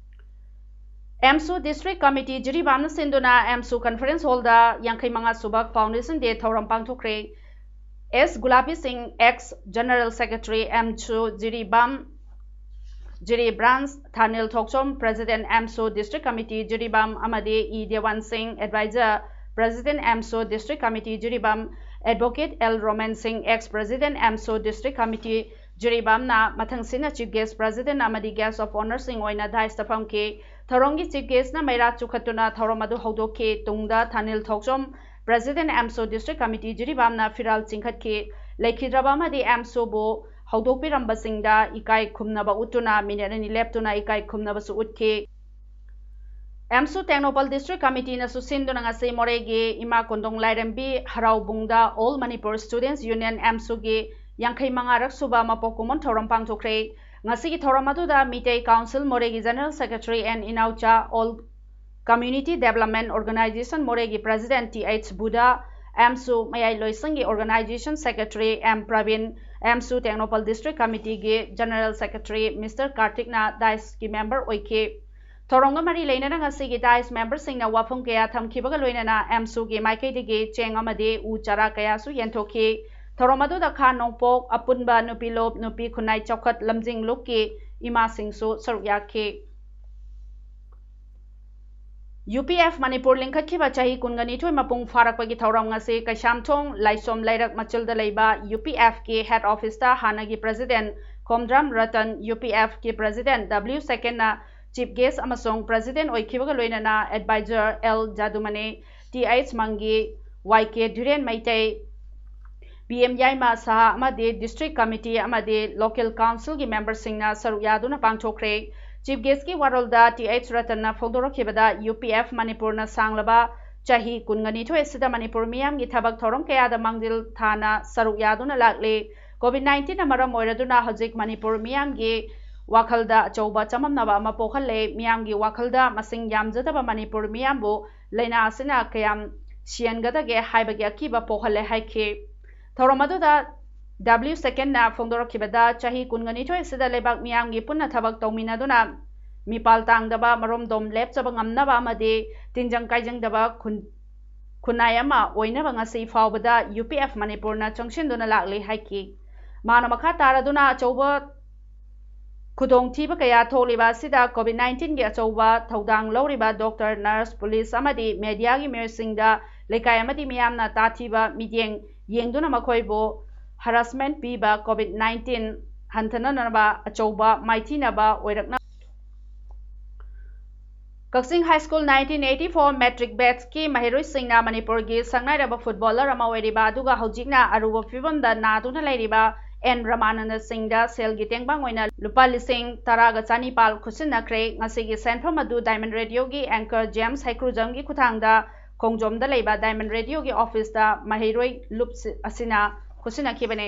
ꯑꯦꯝꯁꯨ District Committee ꯖꯤꯔꯤꯕꯥꯝꯅ ꯁꯤꯟꯗꯨꯅ ꯑꯦꯝꯁꯨ Conference Hallꯗ ꯌꯥꯡꯈꯩ ꯃꯉꯥ ꯁꯨꯕ Foundation Day ꯊꯧꯔꯝ ꯄꯥꯡꯊꯣꯛꯈ꯭ꯔꯦ꯫ ꯑꯦꯁ ꯒꯨꯂꯥꯕꯤ ꯁꯤꯡ, ex General Secretary, ꯑꯦꯝꯁꯨ ꯖꯤꯔꯤꯕꯥꯝ, ꯖꯤꯔꯤ Branch, ꯊꯥꯅꯤꯜ ꯊꯣꯛꯆꯣꯝ, President, ꯑꯦꯝꯁꯨ District Committee ꯖꯤꯔꯤꯕꯥꯝ, ꯑꯃꯗꯤ ꯏ ꯗꯦꯋꯥꯟ ꯁꯤꯡ, Advisor, President, ꯑꯦꯝꯁꯨ District Committee Jiribam, Advocate L Roman ꯁꯤꯡ, ex President, ꯑꯦꯝꯁꯨ District Committee ꯖꯤꯔꯤꯕꯥꯝꯅ ꯃꯊꯪꯁꯤꯠꯅ Chief Guest, President ꯑꯃꯗꯤ Guest of Honourꯁꯤꯡ ꯑꯣꯏꯅ dais ꯐꯝꯈꯤ꯫ ꯊꯧꯔꯝꯒꯤ Chief Guestꯅ ꯃꯩꯔꯥ ꯆꯨꯈꯠꯇꯨꯅ ꯊꯧꯔꯝ ꯑꯗꯨ ꯍꯧꯗꯣꯛꯈꯤ꯫ ꯇꯨꯡꯗ ꯊꯥꯅꯤꯜ ꯊꯣꯛꯆꯣꯝ, President, ꯑꯦꯝꯁꯨ District Committee ꯖꯤꯔꯤꯕꯥꯝꯅ ꯐꯤꯔꯥꯜ ꯆꯤꯡꯈꯠꯈꯤ꯫ ꯂꯩꯈꯤꯗ꯭ꯔꯕ ꯑꯃꯗꯤ ꯑꯦꯝꯁꯨꯕꯨ ꯍꯧꯗꯣꯛꯄꯤꯔꯝꯕꯁꯤꯡꯗ ꯏꯀꯥꯏ ꯈꯨꯝꯅꯕ ꯎꯠꯇꯨꯅ ꯃꯤꯅꯤꯠ ꯑꯅꯤ ꯂꯦꯞꯇꯨꯅ ꯏꯀꯥꯏ ꯈꯨꯝꯅꯕꯁꯨ ꯎꯠꯈꯤ꯫ ꯑꯦꯝꯁꯨ ꯇꯦꯡꯅꯧꯄꯜ District Committeeꯅꯁꯨ ꯁꯤꯟꯗꯨꯅ ꯉꯁꯤ ꯃꯣꯔꯦꯒꯤ ꯏꯃꯥ ꯀꯣꯟꯗꯣꯡ ꯂꯥꯏꯔꯦꯝꯕꯤ ꯍꯔꯥꯎꯕꯨꯡꯗ All Manipur Students Union, ꯑꯦꯝꯁꯨꯒꯤ ꯌꯥꯡꯈꯩ ꯃꯉꯥꯔꯛ ꯁꯨꯕ ꯃꯄꯣꯛ ꯀꯨꯝꯑꯣꯟ ꯊꯧꯔꯝ ꯄꯥꯡꯊꯣꯛꯈ꯭ꯔꯦ꯫ ꯉꯁꯤꯒꯤ ꯊꯧꯔꯝ ꯑꯗꯨꯗ ꯃꯤꯇꯩ Council ꯃꯣꯔꯦꯒꯤ General Secretary N Inaocha, All Community Development Organisation ꯃꯣꯔꯦꯒꯤ President ꯇꯤ ꯑꯩꯆ ꯕꯨꯙ, ꯑꯦꯝꯁꯨ ꯃꯌꯥꯏ ꯂꯣꯏꯁꯪꯒꯤ Organisation Secretary ꯑꯦꯝ ꯄ꯭ꯔꯕꯤꯟ, ꯑꯦꯝꯁꯨ ꯇꯦꯡꯅꯧꯄꯜ District Committeeꯒꯤ General Secretary Mister Karthikꯅ DISEꯀꯤ member ꯑꯣꯏꯈꯤ꯫ ꯊꯧꯔꯝꯒ ꯃꯔꯤ ꯂꯩꯅꯅ ꯉꯁꯤꯒꯤ DISE memberꯁꯤꯡꯅ ꯋꯥꯐꯝ ꯀꯌꯥ ꯊꯝꯈꯤꯕꯒ ꯂꯣꯏꯅꯅ ꯑꯦꯝꯁꯨꯒꯤ ꯃꯥꯏꯀꯩꯗꯒꯤ ꯆꯦꯡ ꯑꯃꯗꯤ ꯎ ꯆꯥꯔꯥ ꯀꯌꯥꯁꯨ ꯌꯦꯟꯊꯣꯛꯈꯤ꯫ ꯊꯧꯔꯝ ꯑꯗꯨꯗ ꯈꯥ ꯅꯣꯡꯄꯣꯛ, ꯑꯄꯨꯟꯕ ꯅꯨꯄꯤ ꯂꯨꯞ, ꯅꯨꯄꯤ ꯈꯨꯟꯅꯥꯏ ꯆꯥꯎꯈꯠ ꯂꯝꯖꯤꯡ ꯂꯨꯞꯀꯤ ꯏꯃꯥꯁꯤꯡꯁꯨ ꯁꯔꯨꯛ ꯌꯥꯈꯤ꯫ UPF ꯃꯅꯤꯄꯨꯔ ꯂꯤꯡꯈꯠꯈꯤꯕ ꯆꯍꯤ ꯀꯨꯟꯒ ꯅꯤꯊꯣꯏ ꯃꯄꯨꯡ ꯐꯥꯔꯛꯄꯒꯤ ꯊꯧꯔꯝ ꯉꯁꯤ ꯀꯩꯁꯥꯝꯊꯣꯡ ꯂꯥꯏꯁꯣꯝ ꯂꯩꯔꯛ ꯃꯆꯤꯜꯗ ꯂꯩꯕ UPFꯀꯤ head officeꯇ ꯍꯥꯟꯅꯒꯤ President ꯈꯣꯝꯗ꯭ꯔꯝ Ratan, UPFꯀꯤ President W ꯁꯦꯀꯦꯟꯅ chief guest ꯑꯃꯁꯨꯡ President ꯑꯣꯏꯈꯤꯕꯒ ꯂꯣꯏꯅꯅ Advisor L ꯖꯥꯗꯨꯃꯅꯤ, ꯇꯤ ꯑꯩꯆ ꯃꯪꯒꯤ, ꯋꯥꯏ ꯀꯦ ꯙꯤꯔꯦꯟ ꯃꯩꯇꯩ, ꯄꯤ ꯑꯦꯝ ꯌꯥꯏꯃ ꯁꯍꯥ ꯑꯃꯗꯤ District Committee ꯑꯃꯗꯤ Local Councilꯒꯤ memberꯁꯤꯡꯅ ꯁꯔꯨꯛ ꯌꯥꯗꯨꯅ ꯄꯥꯡꯊꯣꯛꯈ꯭ꯔꯦ꯫ Chief guestꯀꯤ ꯋꯥꯔꯣꯜꯗ ꯇꯤ ꯑꯩꯆ ꯔꯇꯟꯅ ꯐꯣꯡꯗꯣꯔꯛꯈꯤꯕꯗ, UPF ꯃꯅꯤꯄꯨꯔꯅ ꯁꯥꯡꯂꯕ ꯆꯍꯤ ꯀꯨꯟꯒ ꯅꯤꯊꯣꯏ ꯑꯁꯤꯗ ꯃꯅꯤꯄꯨꯔ ꯃꯤꯌꯥꯝꯒꯤ ꯊꯕꯛ ꯊꯧꯔꯝ ꯀꯌꯥꯗ ꯃꯥꯡꯖꯤꯜ ꯊꯥꯅ ꯁꯔꯨꯛ ꯌꯥꯗꯨꯅ ꯂꯥꯛꯂꯤ꯫ COVID nineteenꯅ ꯃꯔꯝ ꯑꯣꯏꯔꯗꯨꯅ ꯍꯧꯖꯤꯛ ꯃꯅꯤꯄꯨꯔ ꯃꯤꯌꯥꯝꯒꯤ ꯋꯥꯈꯜꯗ ꯑꯆꯧꯕ ꯆꯃꯝꯅꯕ ꯑꯃ ꯄꯣꯛꯍꯜꯂꯦ꯫ ꯃꯤꯌꯥꯝꯒꯤ ꯋꯥꯈꯜꯗ ꯃꯁꯤꯡ ꯌꯥꯝꯖꯗꯕ ꯃꯅꯤꯄꯨꯔ ꯃꯤꯌꯥꯝꯕꯨ ꯂꯥꯏꯅꯥ ꯑꯁꯤꯅ ꯀꯌꯥꯝ ꯁꯤꯍꯟꯒꯗꯒꯦ ꯍꯥꯏꯕꯒꯤ ꯑꯀꯤꯕ ꯄꯣꯛꯍꯜꯂꯦ ꯍꯥꯏꯈꯤ꯫ ꯊꯧꯔꯝ ꯑꯗꯨꯗ W ꯁꯦꯀꯦꯟꯅ ꯐꯣꯡꯗꯣꯔꯛꯈꯤꯕꯗ, ꯆꯍꯤ ꯀꯨꯟꯒ ꯅꯤꯊꯣꯏ ꯑꯁꯤꯗ ꯂꯩꯕꯥꯛ ꯃꯤꯌꯥꯝꯒꯤ ꯄꯨꯟꯅ ꯊꯕꯛ ꯇꯧꯃꯤꯟꯅꯗꯨꯅ ꯃꯤꯄꯥꯜ ꯇꯥꯡꯗꯕ, ꯃꯔꯣꯝꯗꯣꯝ ꯂꯦꯞꯆꯕ ꯉꯝꯅꯕ ꯑꯃꯗꯤ ꯇꯤꯟꯖꯪ ꯀꯥꯏꯖꯪꯗꯕ ꯈꯨꯟ-, ꯈꯨꯟꯅꯥꯏ ꯑꯃ ꯑꯣꯏꯅꯕ ꯉꯁꯤ ꯐꯥꯎꯕꯗ UPF ꯃꯅꯤꯄꯨꯔꯅ ꯆꯪꯁꯤꯟꯗꯨꯅ ꯂꯥꯛꯂꯤ ꯍꯥꯏꯈꯤ꯫ ꯃꯥꯅ ꯃꯈꯥ ꯇꯥꯔꯗꯨꯅ, ꯑꯆꯧꯕ ꯈꯨꯗꯣꯡꯊꯤꯕ ꯀꯌꯥ ꯊꯣꯛꯂꯤꯕ ꯑꯁꯤꯗ COVID nineteenꯒꯤ ꯑꯆꯧꯕ ꯊꯧꯗꯥꯡ ꯂꯧꯔꯤꯕ doctor, nurse, police ꯑꯃꯗꯤ mediaꯒꯤ ꯃꯤꯑꯣꯏꯁꯤꯡꯗ ꯂꯩꯀꯥꯏ ꯑꯃꯗꯤ ꯃꯤꯌꯥꯝꯅ ꯇꯥꯊꯤꯕ ꯃꯤꯠꯌꯦꯡ ꯌꯦꯡꯗꯨꯅ ꯃꯈꯣꯏꯕꯨ harassment ꯄꯤꯕ COVID nineteen ꯍꯟꯊꯅꯅꯕ ꯑꯆꯧꯕ ꯃꯥꯏꯊꯤꯅꯕ ꯑꯣꯏꯔꯛꯅꯕ꯫ ꯀꯛꯆꯤꯡ High School nineteen eighty-four matric batchꯀꯤ ꯃꯍꯩꯔꯣꯏꯁꯤꯡꯅ ꯃꯅꯤꯄꯨꯔꯒꯤ ꯁꯛꯅꯥꯏꯔꯕ footballer ꯑꯃ ꯑꯣꯏꯔꯤꯕ ꯑꯗꯨꯒ ꯍꯧꯖꯤꯛꯅ ꯑꯔꯨꯕ ꯐꯤꯕꯝꯗ ꯅꯥꯗꯨꯅ ꯂꯩꯔꯤꯕ ꯑꯦꯟ ꯔꯃꯥꯅꯟꯗ ꯁꯤꯡꯗ ꯁꯦꯜꯒꯤ ꯇꯦꯡꯕꯥꯡ ꯑꯣꯏꯅ ꯂꯨꯄꯥ ꯂꯤꯁꯤꯡ ꯇꯔꯥꯒ ꯆꯅꯤꯄꯥꯜ ꯈꯨꯠꯁꯤꯟꯅꯈ꯭ꯔꯦ꯫ ꯉꯁꯤꯒꯤ ꯁꯦꯟꯐꯝ ꯑꯗꯨ Diamond Radioꯒꯤ anchor James ꯍꯩꯀ꯭ꯔꯨꯖꯝꯒꯤ ꯈꯨꯠꯊꯥꯡꯗ ꯈꯣꯡꯖꯣꯝꯗ ꯂꯩꯕ Diamond Radioꯒꯤ officeꯇ ꯃꯍꯩꯔꯣꯏ ꯂꯨꯞ ꯑꯁꯤꯅ ꯈꯨꯠꯁꯤꯟꯅꯈꯤꯕꯅꯤ꯫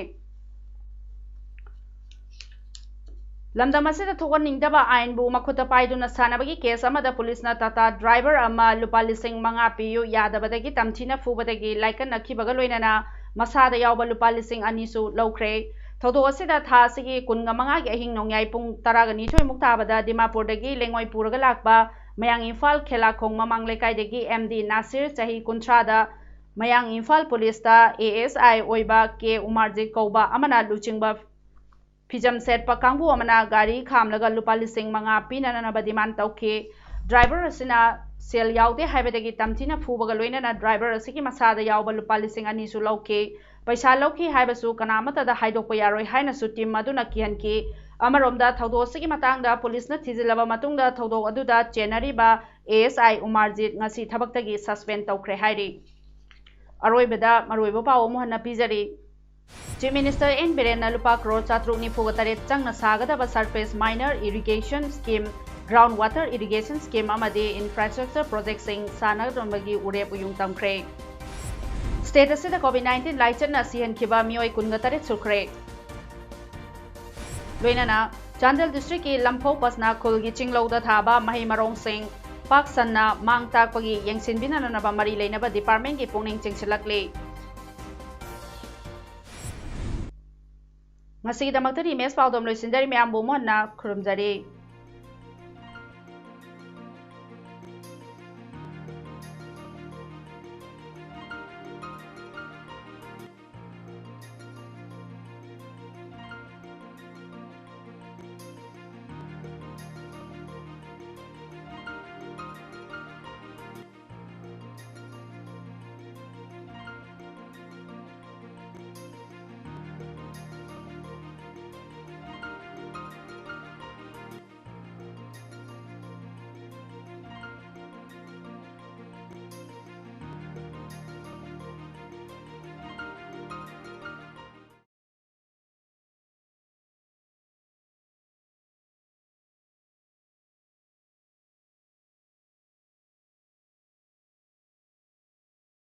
ꯂꯝꯗꯝ ꯑꯁꯤꯗ ꯊꯣꯛꯍꯟꯅꯤꯡꯗꯕ ꯑꯥꯏꯟꯕꯨ ꯃꯈꯨꯠꯇ ꯄꯥꯏꯗꯨꯅ ꯁꯥꯟꯅꯕꯒꯤ case ꯑꯃꯗ ꯄꯨꯂꯤꯁꯅ ꯇꯥꯇꯥ driver ꯑꯃ ꯂꯨꯄꯥ ꯂꯤꯁꯤꯡ ꯃꯉꯥ ꯄꯤꯌꯨ ꯌꯥꯗꯕꯗꯒꯤ ꯇꯝꯊꯤꯅ ꯐꯨꯕꯗꯒꯤ ꯂꯥꯏꯀꯠꯅꯈꯤꯕꯒ ꯂꯣꯏꯅꯅ ꯃꯁꯥꯗ ꯌꯥꯎꯕ ꯂꯨꯄꯥ ꯂꯤꯁꯤꯡ ꯑꯅꯤꯁꯨ ꯂꯧꯈ꯭ꯔꯦ꯫ ꯊꯧꯗꯣꯛ ꯑꯁꯤꯗ ꯊꯥ ꯑꯁꯤꯒꯤ ꯀꯨꯟꯒ ꯃꯉꯥꯒꯤ ꯑꯍꯤꯡ ꯅꯣꯡꯌꯥꯏ ꯄꯨꯡ ꯇꯔꯥꯒ ꯅꯤꯊꯣꯏꯃꯨꯛ ꯊꯥꯕꯗ ꯗꯤꯃꯥꯄꯨꯔꯗꯒꯤ ꯂꯦꯡꯉꯣꯏ ꯄꯨꯔꯒ ꯂꯥꯛꯄ ꯃꯌꯥꯡ ꯏꯝꯐꯥꯜ ꯈꯦꯂꯥꯈꯣꯡ ꯃꯃꯥꯡ ꯂꯩꯀꯥꯏꯗꯒꯤ ꯑꯦꯝ ꯗꯤ ꯅꯥꯁꯤꯔ, ꯆꯍꯤ ꯀꯨꯟꯊ꯭ꯔꯥꯗ, ꯃꯌꯥꯡ ꯏꯝꯐꯥꯜ ꯄꯨꯂꯤꯁꯇ ꯑꯦ ꯑꯦꯁ ꯑꯥꯏ ꯑꯣꯏꯕ ꯀꯦ ꯎꯃꯥꯔꯖꯤꯠ ꯀꯧꯕ ꯑꯃꯅ ꯂꯨꯆꯤꯡꯕ ꯐꯤꯖꯝ ꯁꯦꯠꯄ ꯀꯥꯡꯕꯨ ꯑꯃꯅ ꯒꯥꯔꯤ ꯈꯥꯝꯂꯒ ꯂꯨꯄꯥ ꯂꯤꯁꯤꯡ ꯃꯉꯥ ꯄꯤꯅꯅꯕ ꯗꯤꯃꯥꯟ ꯇꯧꯈꯤ꯫ ꯗ꯭ꯔꯥꯏꯚꯔ ꯑꯁꯤꯅ ꯁꯦꯜ ꯌꯥꯎꯗꯦ ꯍꯥꯏꯕꯗꯒꯤ ꯇꯝꯊꯤꯅ ꯐꯨꯕꯒ ꯂꯣꯏꯅꯅ ꯗ꯭ꯔꯥꯏꯚꯔ ꯑꯁꯤꯒꯤ ꯃꯁꯥꯗ ꯌꯥꯎꯕ ꯂꯨꯄꯥ ꯂꯤꯁꯤꯡ ꯑꯅꯤꯁꯨ ꯂꯧꯈꯤ꯫ ꯄꯩꯁꯥ ꯂꯧꯈꯤ ꯍꯥꯏꯕꯁꯨ ꯀꯅꯥ ꯑꯃꯠꯇꯗ ꯍꯥꯏꯗꯣꯛꯄ ꯌꯥꯔꯣꯏ ꯍꯥꯏꯅꯁꯨ ꯇꯤꯝ ꯑꯗꯨꯅ ꯀꯤꯍꯟꯈꯤ꯫ ꯑꯃꯔꯣꯝꯗ, ꯊꯧꯗꯣꯛ ꯑꯁꯤꯒꯤ ꯃꯇꯥꯡꯗ ꯄꯨꯂꯤꯁꯅ ꯊꯤꯖꯤꯜꯂꯕ ꯃꯇꯨꯡꯗ ꯊꯧꯗꯣꯛ ꯑꯗꯨꯗ ꯆꯦꯟꯅꯔꯤꯕ ꯑꯦ ꯑꯦꯁ ꯑꯥꯏ ꯎꯃꯥꯔꯖꯤꯠ ꯉꯁꯤ ꯊꯕꯛꯇꯒꯤ ꯁꯁꯄꯦꯟ ꯇꯧꯈ꯭ꯔꯦ ꯍꯥꯏꯔꯤ꯫ ꯑꯔꯣꯏꯕꯗ ꯃꯔꯨꯑꯣꯏꯕ ꯄꯥꯎ ꯑꯃꯨꯛ ꯍꯟꯅ ꯄꯤꯖꯔꯤ꯫ ꯆꯤꯐ ꯃꯤꯅꯤꯁꯇꯔ ꯑꯦꯟ ꯕꯤꯔꯦꯟꯅ ꯂꯨꯄꯥ ꯀ꯭ꯔꯣꯔ ꯆꯥꯇ꯭ꯔꯨꯛ ꯅꯤꯐꯨꯒ ꯇꯔꯦꯠ ꯆꯪꯅ ꯁꯥꯒꯗꯕ surface minor irrigation scheme, ground water irrigation scheme ꯑꯃꯗꯤ ꯏꯟꯐ꯭ꯔꯥꯁ꯭ꯇ꯭ꯔꯛꯆꯔ ꯄ꯭ꯔꯣꯖꯦꯛꯁꯤꯡ ꯁꯥꯟꯅꯔꯝꯕꯒꯤ ꯎꯔꯦꯞ ꯎꯌꯨꯡ ꯇꯝꯈ꯭ꯔꯦ꯫ ꯁ꯭ꯇꯦꯠ ꯑꯁꯤꯗ ꯀꯣꯚꯤꯗ ꯅꯥꯏꯟꯇꯤꯟ ꯂꯥꯏꯆꯠꯅ ꯁꯤꯍꯟꯈꯤꯕ ꯃꯤꯑꯣꯏ ꯀꯨꯟꯒ ꯇꯔꯦꯠ ꯁꯨꯈ꯭ꯔꯦ꯫ ꯂꯣꯏꯅꯅ ꯆꯥꯟꯗꯦꯜ ꯗꯤꯁꯇ꯭ꯔꯤꯛꯀꯤ ꯂꯝꯐꯧ ꯄꯁꯅꯥ ꯈꯨꯜꯒꯤ ꯆꯤꯡꯂꯧꯗ ꯊꯥꯕ ꯃꯍꯩ ꯃꯔꯣꯡꯁꯤꯡ ꯄꯥꯛ ꯁꯟꯅ ꯃꯥꯡ ꯇꯥꯛꯄꯒꯤ ꯌꯦꯡꯁꯤꯟꯕꯤꯅꯅꯕ ꯃꯔꯤ ꯂꯩꯅꯕ ꯗꯤꯄꯥꯔꯠꯃꯦꯟꯒꯤ ꯄꯨꯛꯅꯤꯡ ꯆꯤꯡꯁꯤꯜꯂꯛꯂꯤ꯫ ꯉꯁꯤꯒꯤꯗꯃꯛꯇꯗꯤ ꯃꯦꯁ ꯄꯥꯎꯗꯝ ꯂꯣꯏꯁꯤꯟꯖꯔꯤ꯫ ꯃꯌꯥꯝꯕꯨ ꯑꯃꯨꯛ ꯍꯟꯅ ꯈꯨꯔꯨꯝꯖꯔꯤ꯫